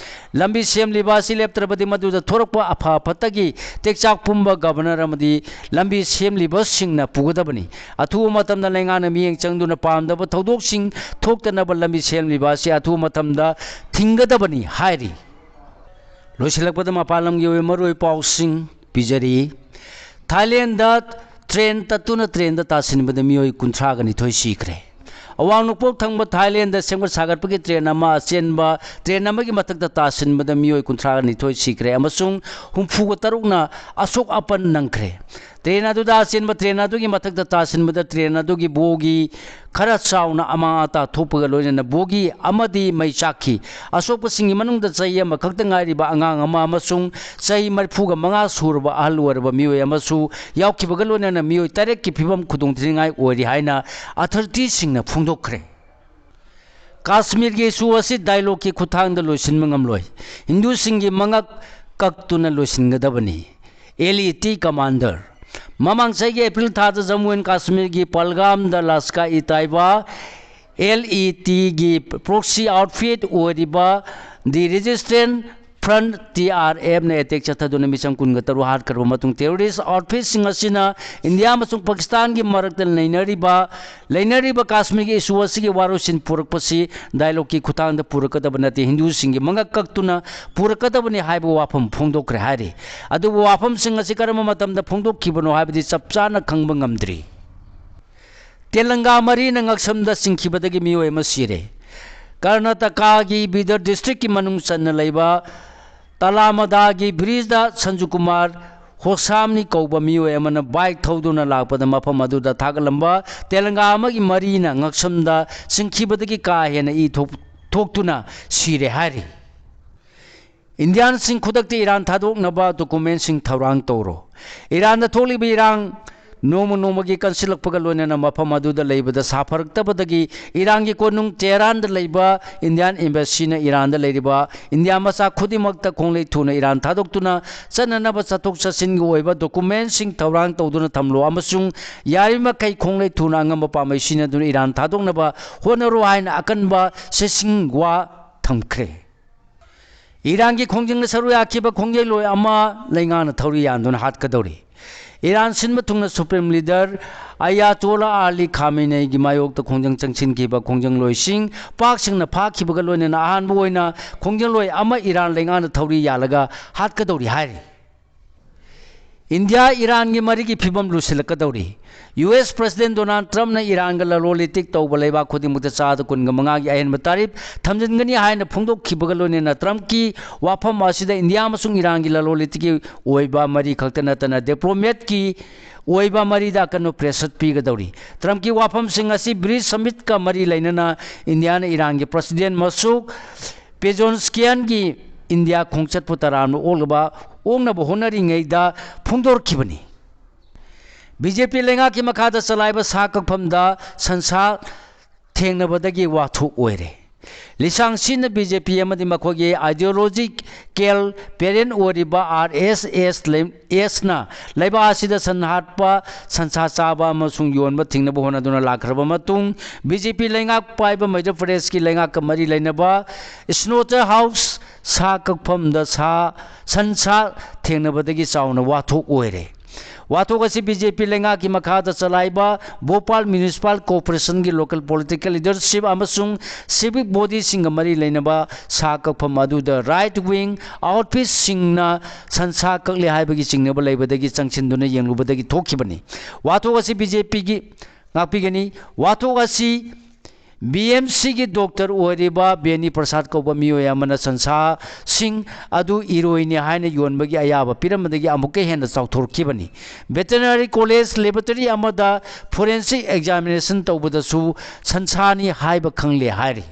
ꯂꯝꯕꯤ ꯁꯦꯝꯂꯤꯕ ꯑꯁꯤ ꯂꯦꯞꯇ꯭ꯔꯕꯗꯤ ꯃꯗꯨꯗ ꯊꯣꯔꯛꯄ ꯑꯐ ꯐꯠꯇꯒꯤ ꯇꯦꯛꯆꯥꯛ ꯄꯨꯝꯕ Governor ꯑꯃꯗꯤ ꯂꯝꯕꯤ ꯁꯦꯝꯂꯤꯕꯁꯤꯡꯅ ꯄꯨꯒꯗꯕꯅꯤ꯫ ꯑꯊꯨꯕ ꯃꯇꯝꯗ ꯂꯩꯉꯥꯛꯅ ꯃꯤꯠꯌꯦꯡ ꯆꯪꯗꯨꯅ ꯄꯥꯝꯗꯕ ꯊꯧꯗꯣꯛꯁꯤꯡ ꯊꯣꯛꯇꯅꯕ ꯂꯝꯕꯤ ꯁꯦꯝꯂꯤꯕ ꯑꯁꯤ ꯑꯊꯨꯕ ꯃꯇꯝꯗ ꯊꯤꯡꯒꯗꯕꯅꯤ ꯍꯥꯏꯔꯤ꯫ ꯂꯣꯏꯁꯤꯜꯂꯛꯄꯗ ꯃꯄꯥꯟ ꯂꯝꯒꯤ ꯑꯣꯏꯕ ꯃꯔꯨꯑꯣꯏꯕ ꯄꯥꯎꯁꯤꯡ ꯄꯤꯖꯔꯤ꯫ ꯊꯥꯏꯂꯦꯟꯗ train ꯇꯠꯇꯨꯅ trainꯗ ꯇꯥꯁꯤꯟꯕꯗ ꯃꯤꯑꯣꯏ ꯀꯨꯟꯊ꯭ꯔꯥꯒ ꯅꯤꯊꯣꯏ ꯁꯤꯈ꯭ꯔꯦ꯫ ꯑꯋꯥꯡ ꯅꯣꯡꯄꯣꯛ ꯊꯪꯕ ꯊꯥꯏꯂꯦꯟꯗ ꯁꯦꯝꯒꯠ ꯁꯥꯒꯠꯄꯒꯤ train ꯑꯃ ꯑꯆꯦꯟꯕ train ꯑꯃꯒꯤ ꯃꯊꯛꯇ ꯇꯥꯁꯤꯟꯕꯗ ꯃꯤꯑꯣꯏ ꯀꯨꯟꯊ꯭ꯔꯥꯒ ꯅꯤꯊꯣꯏ ꯁꯤꯈ꯭ꯔꯦ ꯑꯃꯁꯨꯡ ꯍꯨꯝꯐꯨꯒ ꯇꯔꯨꯛꯅ ꯑꯁꯣꯛ ꯑꯄꯟ ꯅꯪꯈ꯭ꯔꯦ꯫ Train ꯑꯗꯨꯗ ꯑꯆꯦꯟꯕ train ꯑꯗꯨꯒꯤ ꯃꯊꯛꯇ ꯇꯥꯁꯤꯟꯕꯗ train ꯑꯗꯨꯒꯤ bogie ꯈꯔ ꯆꯥꯎꯅ ꯑꯃꯥꯡ ꯑꯇꯥ ꯊꯣꯛꯄꯒ ꯂꯣꯏꯅꯅ bogie ꯑꯃꯗꯤ ꯃꯩ ꯆꯥꯛꯈꯤ꯫ ꯑꯁꯣꯛꯄꯁꯤꯡꯒꯤ ꯃꯅꯨꯡꯗ ꯆꯍꯤ ꯑꯃꯈꯛꯇ ꯉꯥꯏꯔꯤꯕ ꯑꯉꯥꯡ ꯑꯃ ꯑꯃꯁꯨꯡ ꯆꯍꯤ ꯃꯔꯤꯐꯨꯒ ꯃꯉꯥ ꯁꯨꯔꯕ ꯑꯍꯜ ꯑꯣꯏꯔꯕ ꯃꯤꯑꯣꯏ ꯑꯃꯁꯨ ꯌꯥꯎꯈꯤꯕꯒ ꯂꯣꯏꯅꯅ ꯃꯤꯑꯣꯏ ꯇꯔꯦꯠꯀꯤ ꯐꯤꯕꯝ ꯈꯨꯗꯣꯡꯊꯤꯅꯤꯡꯉꯥꯏ ꯑꯣꯏꯔꯤ ꯍꯥꯏꯅ authorityꯁꯤꯡꯅ ꯐꯣꯡꯗꯣꯛꯈ꯭ꯔꯦ꯫ ꯀꯥꯁꯃꯤꯔꯒꯤ issue ꯑꯁꯤ dialogueꯀꯤ ꯈꯨꯠꯊꯥꯡꯗ ꯂꯣꯏꯁꯤꯟꯕ ꯉꯝꯂꯣꯏ꯫ ꯍꯤꯟꯗꯨꯁꯤꯡꯒꯤ ꯃꯉꯛ ꯀꯛꯇꯨꯅ ꯂꯣꯏꯁꯤꯟꯒꯗꯕꯅꯤ꯫ L E T commander꯫ ꯃꯃꯥꯡ ꯆꯍꯤꯒꯤ April ꯊꯥꯗ Jammu and Kashmirꯒꯤ ꯄꯍꯜꯒꯥꯝꯗ ꯂꯁꯀꯔ-ꯏ-ꯇꯥꯏꯕꯥ, L E Tꯒꯤ proxy outfit ꯑꯣꯏꯔꯤꯕ the Resistance Front, T R F ꯅ attack ꯆꯠꯊꯗꯨꯅ ꯃꯤꯆꯝ ꯀꯨꯟꯒ ꯇꯔꯨꯛ ꯍꯥꯠꯈ꯭ꯔꯕ ꯃꯇꯨꯡ, terrorist outfit ꯁꯤꯡ ꯑꯁꯤꯅ ꯏꯟꯗꯤꯌꯥ ꯑꯃꯁꯨꯡ ꯄꯥꯀꯤꯁꯇꯥꯟꯒꯤ ꯃꯔꯛꯇ ꯂꯩꯅꯔꯤꯕ, ꯂꯩꯅꯔꯤꯕ ꯀꯥꯁꯃꯤꯔꯒꯤ issue ꯑꯁꯤꯒꯤ ꯋꯥꯔꯣꯏꯁꯤꯟ ꯄꯨꯔꯛꯄꯁꯤ dialogue ꯀꯤ ꯈꯨꯠꯊꯥꯡꯗ ꯄꯨꯔꯛꯀꯗꯕ ꯅꯠꯇꯦ, ꯍꯤꯟꯗꯨꯁꯤꯡꯒꯤ ꯃꯉꯛ ꯀꯛꯇꯨꯅ ꯄꯨꯔꯛꯀꯗꯕꯅꯤ ꯍꯥꯏꯕ ꯋꯥꯐꯝ ꯐꯣꯡꯗꯣꯛꯈ꯭ꯔꯦ ꯍꯥꯏꯔꯤ꯫ ꯑꯗꯨꯕꯨ ꯋꯥꯐꯝꯁꯤꯡ ꯑꯁꯤ ꯀꯔꯝꯕ ꯃꯇꯝꯗ ꯐꯣꯡꯗꯣꯛꯈꯤꯕꯅꯣ ꯍꯥꯏꯕꯗꯤ ꯆꯞ ꯆꯥꯅ ꯈꯪꯕ ꯉꯝꯗ꯭ꯔꯤ꯫ ꯇꯦꯂꯪꯒꯥ ꯃꯔꯤꯅ ꯉꯛꯁꯝꯗ ꯆꯤꯡꯈꯤꯕꯗꯒꯤ ꯃꯤꯑꯣꯏ ꯑꯃ ꯁꯤꯔꯦ꯫ ꯀꯔꯅꯥꯇꯀꯥꯒꯤ ꯕꯤꯗꯔ district ꯀꯤ ꯃꯅꯨꯡ ꯆꯟꯅ ꯂꯩꯕ ꯇꯂꯥꯃꯗꯥꯒꯤ bridge ꯗ ꯁꯟꯖꯨ ꯀꯨꯃꯥꯔ ꯍꯣꯁꯥꯝꯅꯤ ꯀꯧꯕ ꯃꯤꯑꯣꯏ ꯑꯃꯅ bike ꯊꯧꯗꯨꯅ ꯂꯥꯛꯄꯗ ꯃꯐꯝ ꯑꯗꯨꯗ ꯊꯥꯒꯠꯂꯝꯕ ꯇꯦꯂꯪꯒꯥ ꯑꯃꯒꯤ ꯃꯔꯤꯅ ꯉꯛꯁꯝꯗ ꯆꯤꯡꯈꯤꯕꯗꯒꯤ ꯀꯥ ꯍꯦꯟꯅ ꯏ ꯊꯣꯛ-, ꯊꯣꯛꯇꯨꯅ ꯁꯤꯔꯦ ꯍꯥꯏꯔꯤ꯫ ꯏꯟꯗꯤꯌꯥꯟꯁꯤꯡ ꯈꯨꯗꯛꯇ ꯏꯔꯥꯟ ꯊꯥꯗꯣꯛꯅꯕ document ꯁꯤꯡ ꯊꯧꯔꯥꯡ ꯇꯧꯔꯣ꯫ ꯏꯔꯥꯟꯗ ꯊꯣꯛꯂꯤꯕ ꯏꯔꯥꯡ ꯅꯣꯡꯃ ꯅꯣꯡꯃꯒꯤ ꯀꯟꯁꯤꯜꯂꯛꯄꯒ ꯂꯣꯏꯅꯅ ꯃꯐꯝ ꯑꯗꯨꯗ ꯂꯩꯕꯗ ꯁꯥꯐꯔꯛꯇꯕꯗꯒꯤ ꯏꯔꯥꯟꯒꯤ ꯀꯣꯅꯨꯡ ꯇꯦꯍꯔꯥꯟꯗ ꯂꯩꯕ Indian embassy ꯅ ꯏꯔꯥꯟꯗ ꯂꯩꯔꯤꯕ ꯏꯟꯗꯤꯌꯥ ꯃꯆꯥ ꯈꯨꯗꯤꯡꯃꯛꯇ ꯈꯣꯡꯂꯩ ꯊꯨꯅ ꯏꯔꯥꯟ ꯊꯥꯗꯣꯛꯇꯨꯅ ꯆꯠꯅꯅꯕ ꯆꯠꯊꯣꯛ ꯆꯠꯁꯤꯟꯒꯤ ꯑꯣꯏꯕ document ꯁꯤꯡ ꯊꯧꯔꯥꯡ ꯇꯧꯗꯨꯅ ꯊꯝꯂꯣ ꯑꯃꯁꯨꯡ ꯌꯥꯔꯤꯕꯃꯈꯩ ꯈꯣꯡꯂꯩ ꯊꯨꯅ ꯑꯉꯝꯕ ꯄꯥꯝꯕꯩ ꯁꯤꯖꯤꯟꯅꯗꯨꯅ ꯏꯔꯥꯟ ꯊꯥꯗꯣꯛꯅꯕ ꯍꯣꯠꯅꯔꯣ ꯍꯥꯏꯅ ꯑꯀꯟꯕ ꯆꯩꯁꯤꯡꯋꯥ ꯊꯝꯈ꯭ꯔꯦ꯫ ꯏꯔꯥꯟꯒꯤ ꯈꯣꯡꯖꯪꯗ ꯁꯔꯨꯛ ꯌꯥꯈꯤꯕ ꯈꯣꯡꯖꯩꯂꯣꯏ ꯑꯃ ꯂꯩꯉꯥꯛꯅ ꯊꯧꯔꯤ ꯌꯥꯟꯗꯨꯅ ꯍꯥꯠꯀꯗꯧꯔꯤ꯫ ꯏꯔꯥꯟ ꯁꯤꯟꯕ ꯊꯨꯡꯅ Supreme Leader ꯑꯌꯥꯇꯣꯂꯥ ꯑꯥꯂꯤ ꯈꯥꯃꯤꯅꯩꯒꯤ ꯃꯥꯌꯣꯛꯇ ꯈꯣꯡꯖꯪ ꯆꯪꯁꯤꯟꯈꯤꯕ ꯈꯣꯡꯖꯪꯂꯣꯏꯁꯤꯡ ꯄꯥꯛ ꯁꯟꯅ ꯐꯥꯈꯤꯕꯒ ꯂꯣꯏꯅꯅ ꯑꯍꯥꯟꯕ ꯑꯣꯏꯅ ꯈꯣꯡꯖꯪꯂꯣꯏ ꯑꯃ ꯏꯔꯥꯟ ꯂꯩꯉꯥꯛꯅ ꯊꯧꯔꯤ ꯌꯥꯜꯂꯒ ꯍꯥꯠꯀꯗꯧꯔꯤ ꯍꯥꯏꯔꯤ꯫ ꯏꯟꯗꯤꯌꯥ ꯏꯔꯥꯟꯒꯤ ꯃꯔꯤꯒꯤ ꯐꯤꯕꯝ ꯂꯨꯁꯤꯜꯂꯛꯀꯗꯧꯔꯤ꯫ U S President Donald Trump ꯅ ꯏꯔꯥꯟꯒ ꯂꯂꯣꯟ ꯏꯇꯤꯛ ꯇꯧꯕ ꯂꯩꯕꯥꯛ ꯈꯨꯗꯤꯡꯃꯛꯇ ꯆꯥꯗ ꯀꯨꯟꯒ ꯃꯉꯥꯒꯤ ꯑꯍꯦꯟꯕ tariff ꯊꯝꯖꯤꯟꯒꯅꯤ ꯍꯥꯏꯅ ꯐꯣꯡꯗꯣꯛꯈꯤꯕꯒ ꯂꯣꯏꯅꯅ Trump ꯀꯤ ꯋꯥꯐꯝ ꯑꯁꯤꯗ ꯏꯟꯗꯤꯌꯥ ꯑꯃꯁꯨꯡ ꯏꯔꯥꯟꯒꯤ ꯂꯂꯣꯟ ꯏꯇꯤꯛꯀꯤ ꯑꯣꯏꯕ ꯃꯔꯤ ꯈꯛꯇ ꯅꯠꯇꯅ diplomatic ꯀꯤ ꯑꯣꯏꯕ ꯃꯔꯤꯗ ꯑꯀꯟꯕ pressure ꯄꯤꯒꯗꯧꯔꯤ꯫ Trump ꯀꯤ ꯋꯥꯐꯝꯁꯤꯡ ꯑꯁꯤ BRICS summit ꯀ ꯃꯔꯤ ꯂꯩꯅꯅ ꯏꯟꯗꯤꯌꯥꯅ ꯏꯔꯥꯟꯒꯤ President Masoud Pezeshkian ꯒꯤ ꯏꯟꯗꯤꯌꯥ ꯈꯣꯡꯆꯠꯄꯨ ꯇꯔꯥꯝꯅ ꯑꯣꯛꯂꯕ, ꯑꯣꯛꯅꯕ ꯍꯣꯠꯅꯔꯤꯉꯩꯗ ꯐꯣꯡꯗꯣꯔꯛꯈꯤꯕꯅꯤ꯫ ꯕꯤ ꯖꯦ ꯄꯤ ꯂꯩꯉꯥꯛꯀꯤ ꯃꯈꯥꯗ ꯆꯂꯥꯏꯕ ꯁꯥ ꯀꯛꯐꯝꯗ ꯁꯟꯁꯥ ꯊꯦꯡꯅꯕꯗꯒꯤ ꯋꯥꯊꯣꯛ ꯑꯣꯏꯔꯦ꯫ ꯂꯤꯁꯥꯡꯁꯤꯟꯅ ꯕꯤ ꯖꯦ ꯄꯤ ꯑꯃꯗꯤ ꯃꯈꯣꯏꯒꯤ ideological parent ꯑꯣꯏꯔꯤꯕ ꯑꯥꯔ ꯑꯦꯁ ꯑꯦꯁ ꯂꯩ-, ꯑꯦꯁꯅ ꯂꯩꯕꯥꯛ ꯑꯁꯤꯗ ꯁꯟ ꯍꯥꯠꯄ, ꯁꯟꯁꯥ ꯆꯥꯕ ꯑꯃꯁꯨꯡ ꯌꯣꯟꯕ ꯊꯤꯡꯅꯕ ꯍꯣꯠꯅꯗꯨꯅ ꯂꯥꯛꯈ꯭ꯔꯕ ꯃꯇꯨꯡ, ꯕꯤ ꯖꯦ ꯄꯤ ꯂꯩꯉꯥꯛ ꯄꯥꯏꯕ ꯃꯙ꯭ꯌ ꯄ꯭ꯔꯗꯦꯁꯀꯤ ꯂꯩꯉꯥꯛꯀ ꯃꯔꯤ ꯂꯩꯅꯕ slaughter house, ꯁꯥ ꯀꯛꯐꯝꯗ ꯁꯥ, ꯁꯟꯁꯥ ꯊꯦꯡꯅꯕꯗꯒꯤ ꯆꯥꯎꯅ ꯋꯥꯊꯣꯛ ꯑꯣꯏꯔꯦ꯫ ꯋꯥꯊꯣꯛ ꯑꯁꯤ ꯕꯤ ꯖꯦ ꯄꯤ ꯂꯩꯉꯥꯛꯀꯤ ꯃꯈꯥꯗ ꯆꯂꯥꯏꯕ ꯚꯣꯄꯥꯜ ꯃ꯭ꯌꯨꯅꯤꯁꯤꯄꯥꯜ ꯀꯣꯔꯄꯣꯔꯦꯁꯟꯒꯤ local political leadership ꯑꯃꯁꯨꯡ civic bodyꯁꯤꯡꯒ ꯃꯔꯤ ꯂꯩꯅꯕ ꯁꯥ ꯀꯛꯐꯝ ꯑꯗꯨꯗ right wing outfitꯁꯤꯡꯅ ꯁꯟꯁꯥ ꯀꯛꯂꯦ ꯍꯥꯏꯕꯒꯤ ꯆꯤꯡꯅꯕ ꯂꯩꯕꯗꯒꯤ ꯆꯪꯁꯤꯟꯗꯨꯅ ꯌꯦꯡꯂꯨꯕꯗꯒꯤ ꯊꯣꯛꯈꯤꯕꯅꯤ꯫ ꯋꯥꯊꯣꯛ ꯑꯁꯤ ꯕꯤ ꯖꯦ ꯄꯤꯒꯤ ꯉꯥꯛꯄꯤꯒꯅꯤ꯫ ꯋꯥꯊꯣꯛ ꯑꯁꯤ ꯕꯤ ꯑꯦꯝ ꯁꯤꯒꯤ doctor ꯑꯣꯏꯔꯤꯕ ꯕꯦꯅꯤ ꯄ꯭ꯔꯁꯥꯗ ꯀꯧꯕ ꯃꯤꯑꯣꯏ ꯑꯃꯅ ꯁꯟꯁꯥꯁꯤꯡ ꯑꯗꯨ ꯏꯔꯣꯏꯅꯤ ꯍꯥꯏꯅ ꯌꯣꯟꯕꯒꯤ ꯑꯌꯥꯕ ꯄꯤꯔꯝꯕꯗꯒꯤ ꯑꯃꯨꯛꯀ ꯍꯦꯟꯅ ꯆꯥꯎꯊꯣꯔꯛꯈꯤꯕꯅꯤ꯫ Veterinary College laboratory ꯑꯃꯗ forensic examination ꯇꯧꯕꯗꯁꯨ ꯁꯟꯁꯥꯅꯤ ꯍꯥꯏꯕ ꯈꯪꯂꯦ ꯍꯥꯏꯔꯤ꯫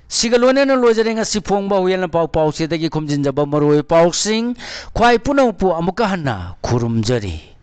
ꯁꯤꯒ ꯂꯣꯏꯅꯅ ꯂꯣꯏꯖꯔꯦ ꯉꯁꯤ ꯐꯣꯡꯕ ꯍꯨꯏꯌꯦꯟ ꯂꯥꯟꯄꯥꯎ ꯄꯥꯎꯆꯦꯗꯒꯤ ꯈꯣꯝꯖꯤꯟꯖꯕ ꯃꯔꯨꯑꯣꯏꯕ ꯄꯥꯎꯁꯤꯡ꯫ ꯈ꯭ꯋꯥꯏ ꯄꯨꯝꯅꯃꯛꯄꯨ ꯑꯃꯨꯛꯀ ꯍꯟꯅ ꯈꯨꯔꯨꯝꯖꯔꯤ꯫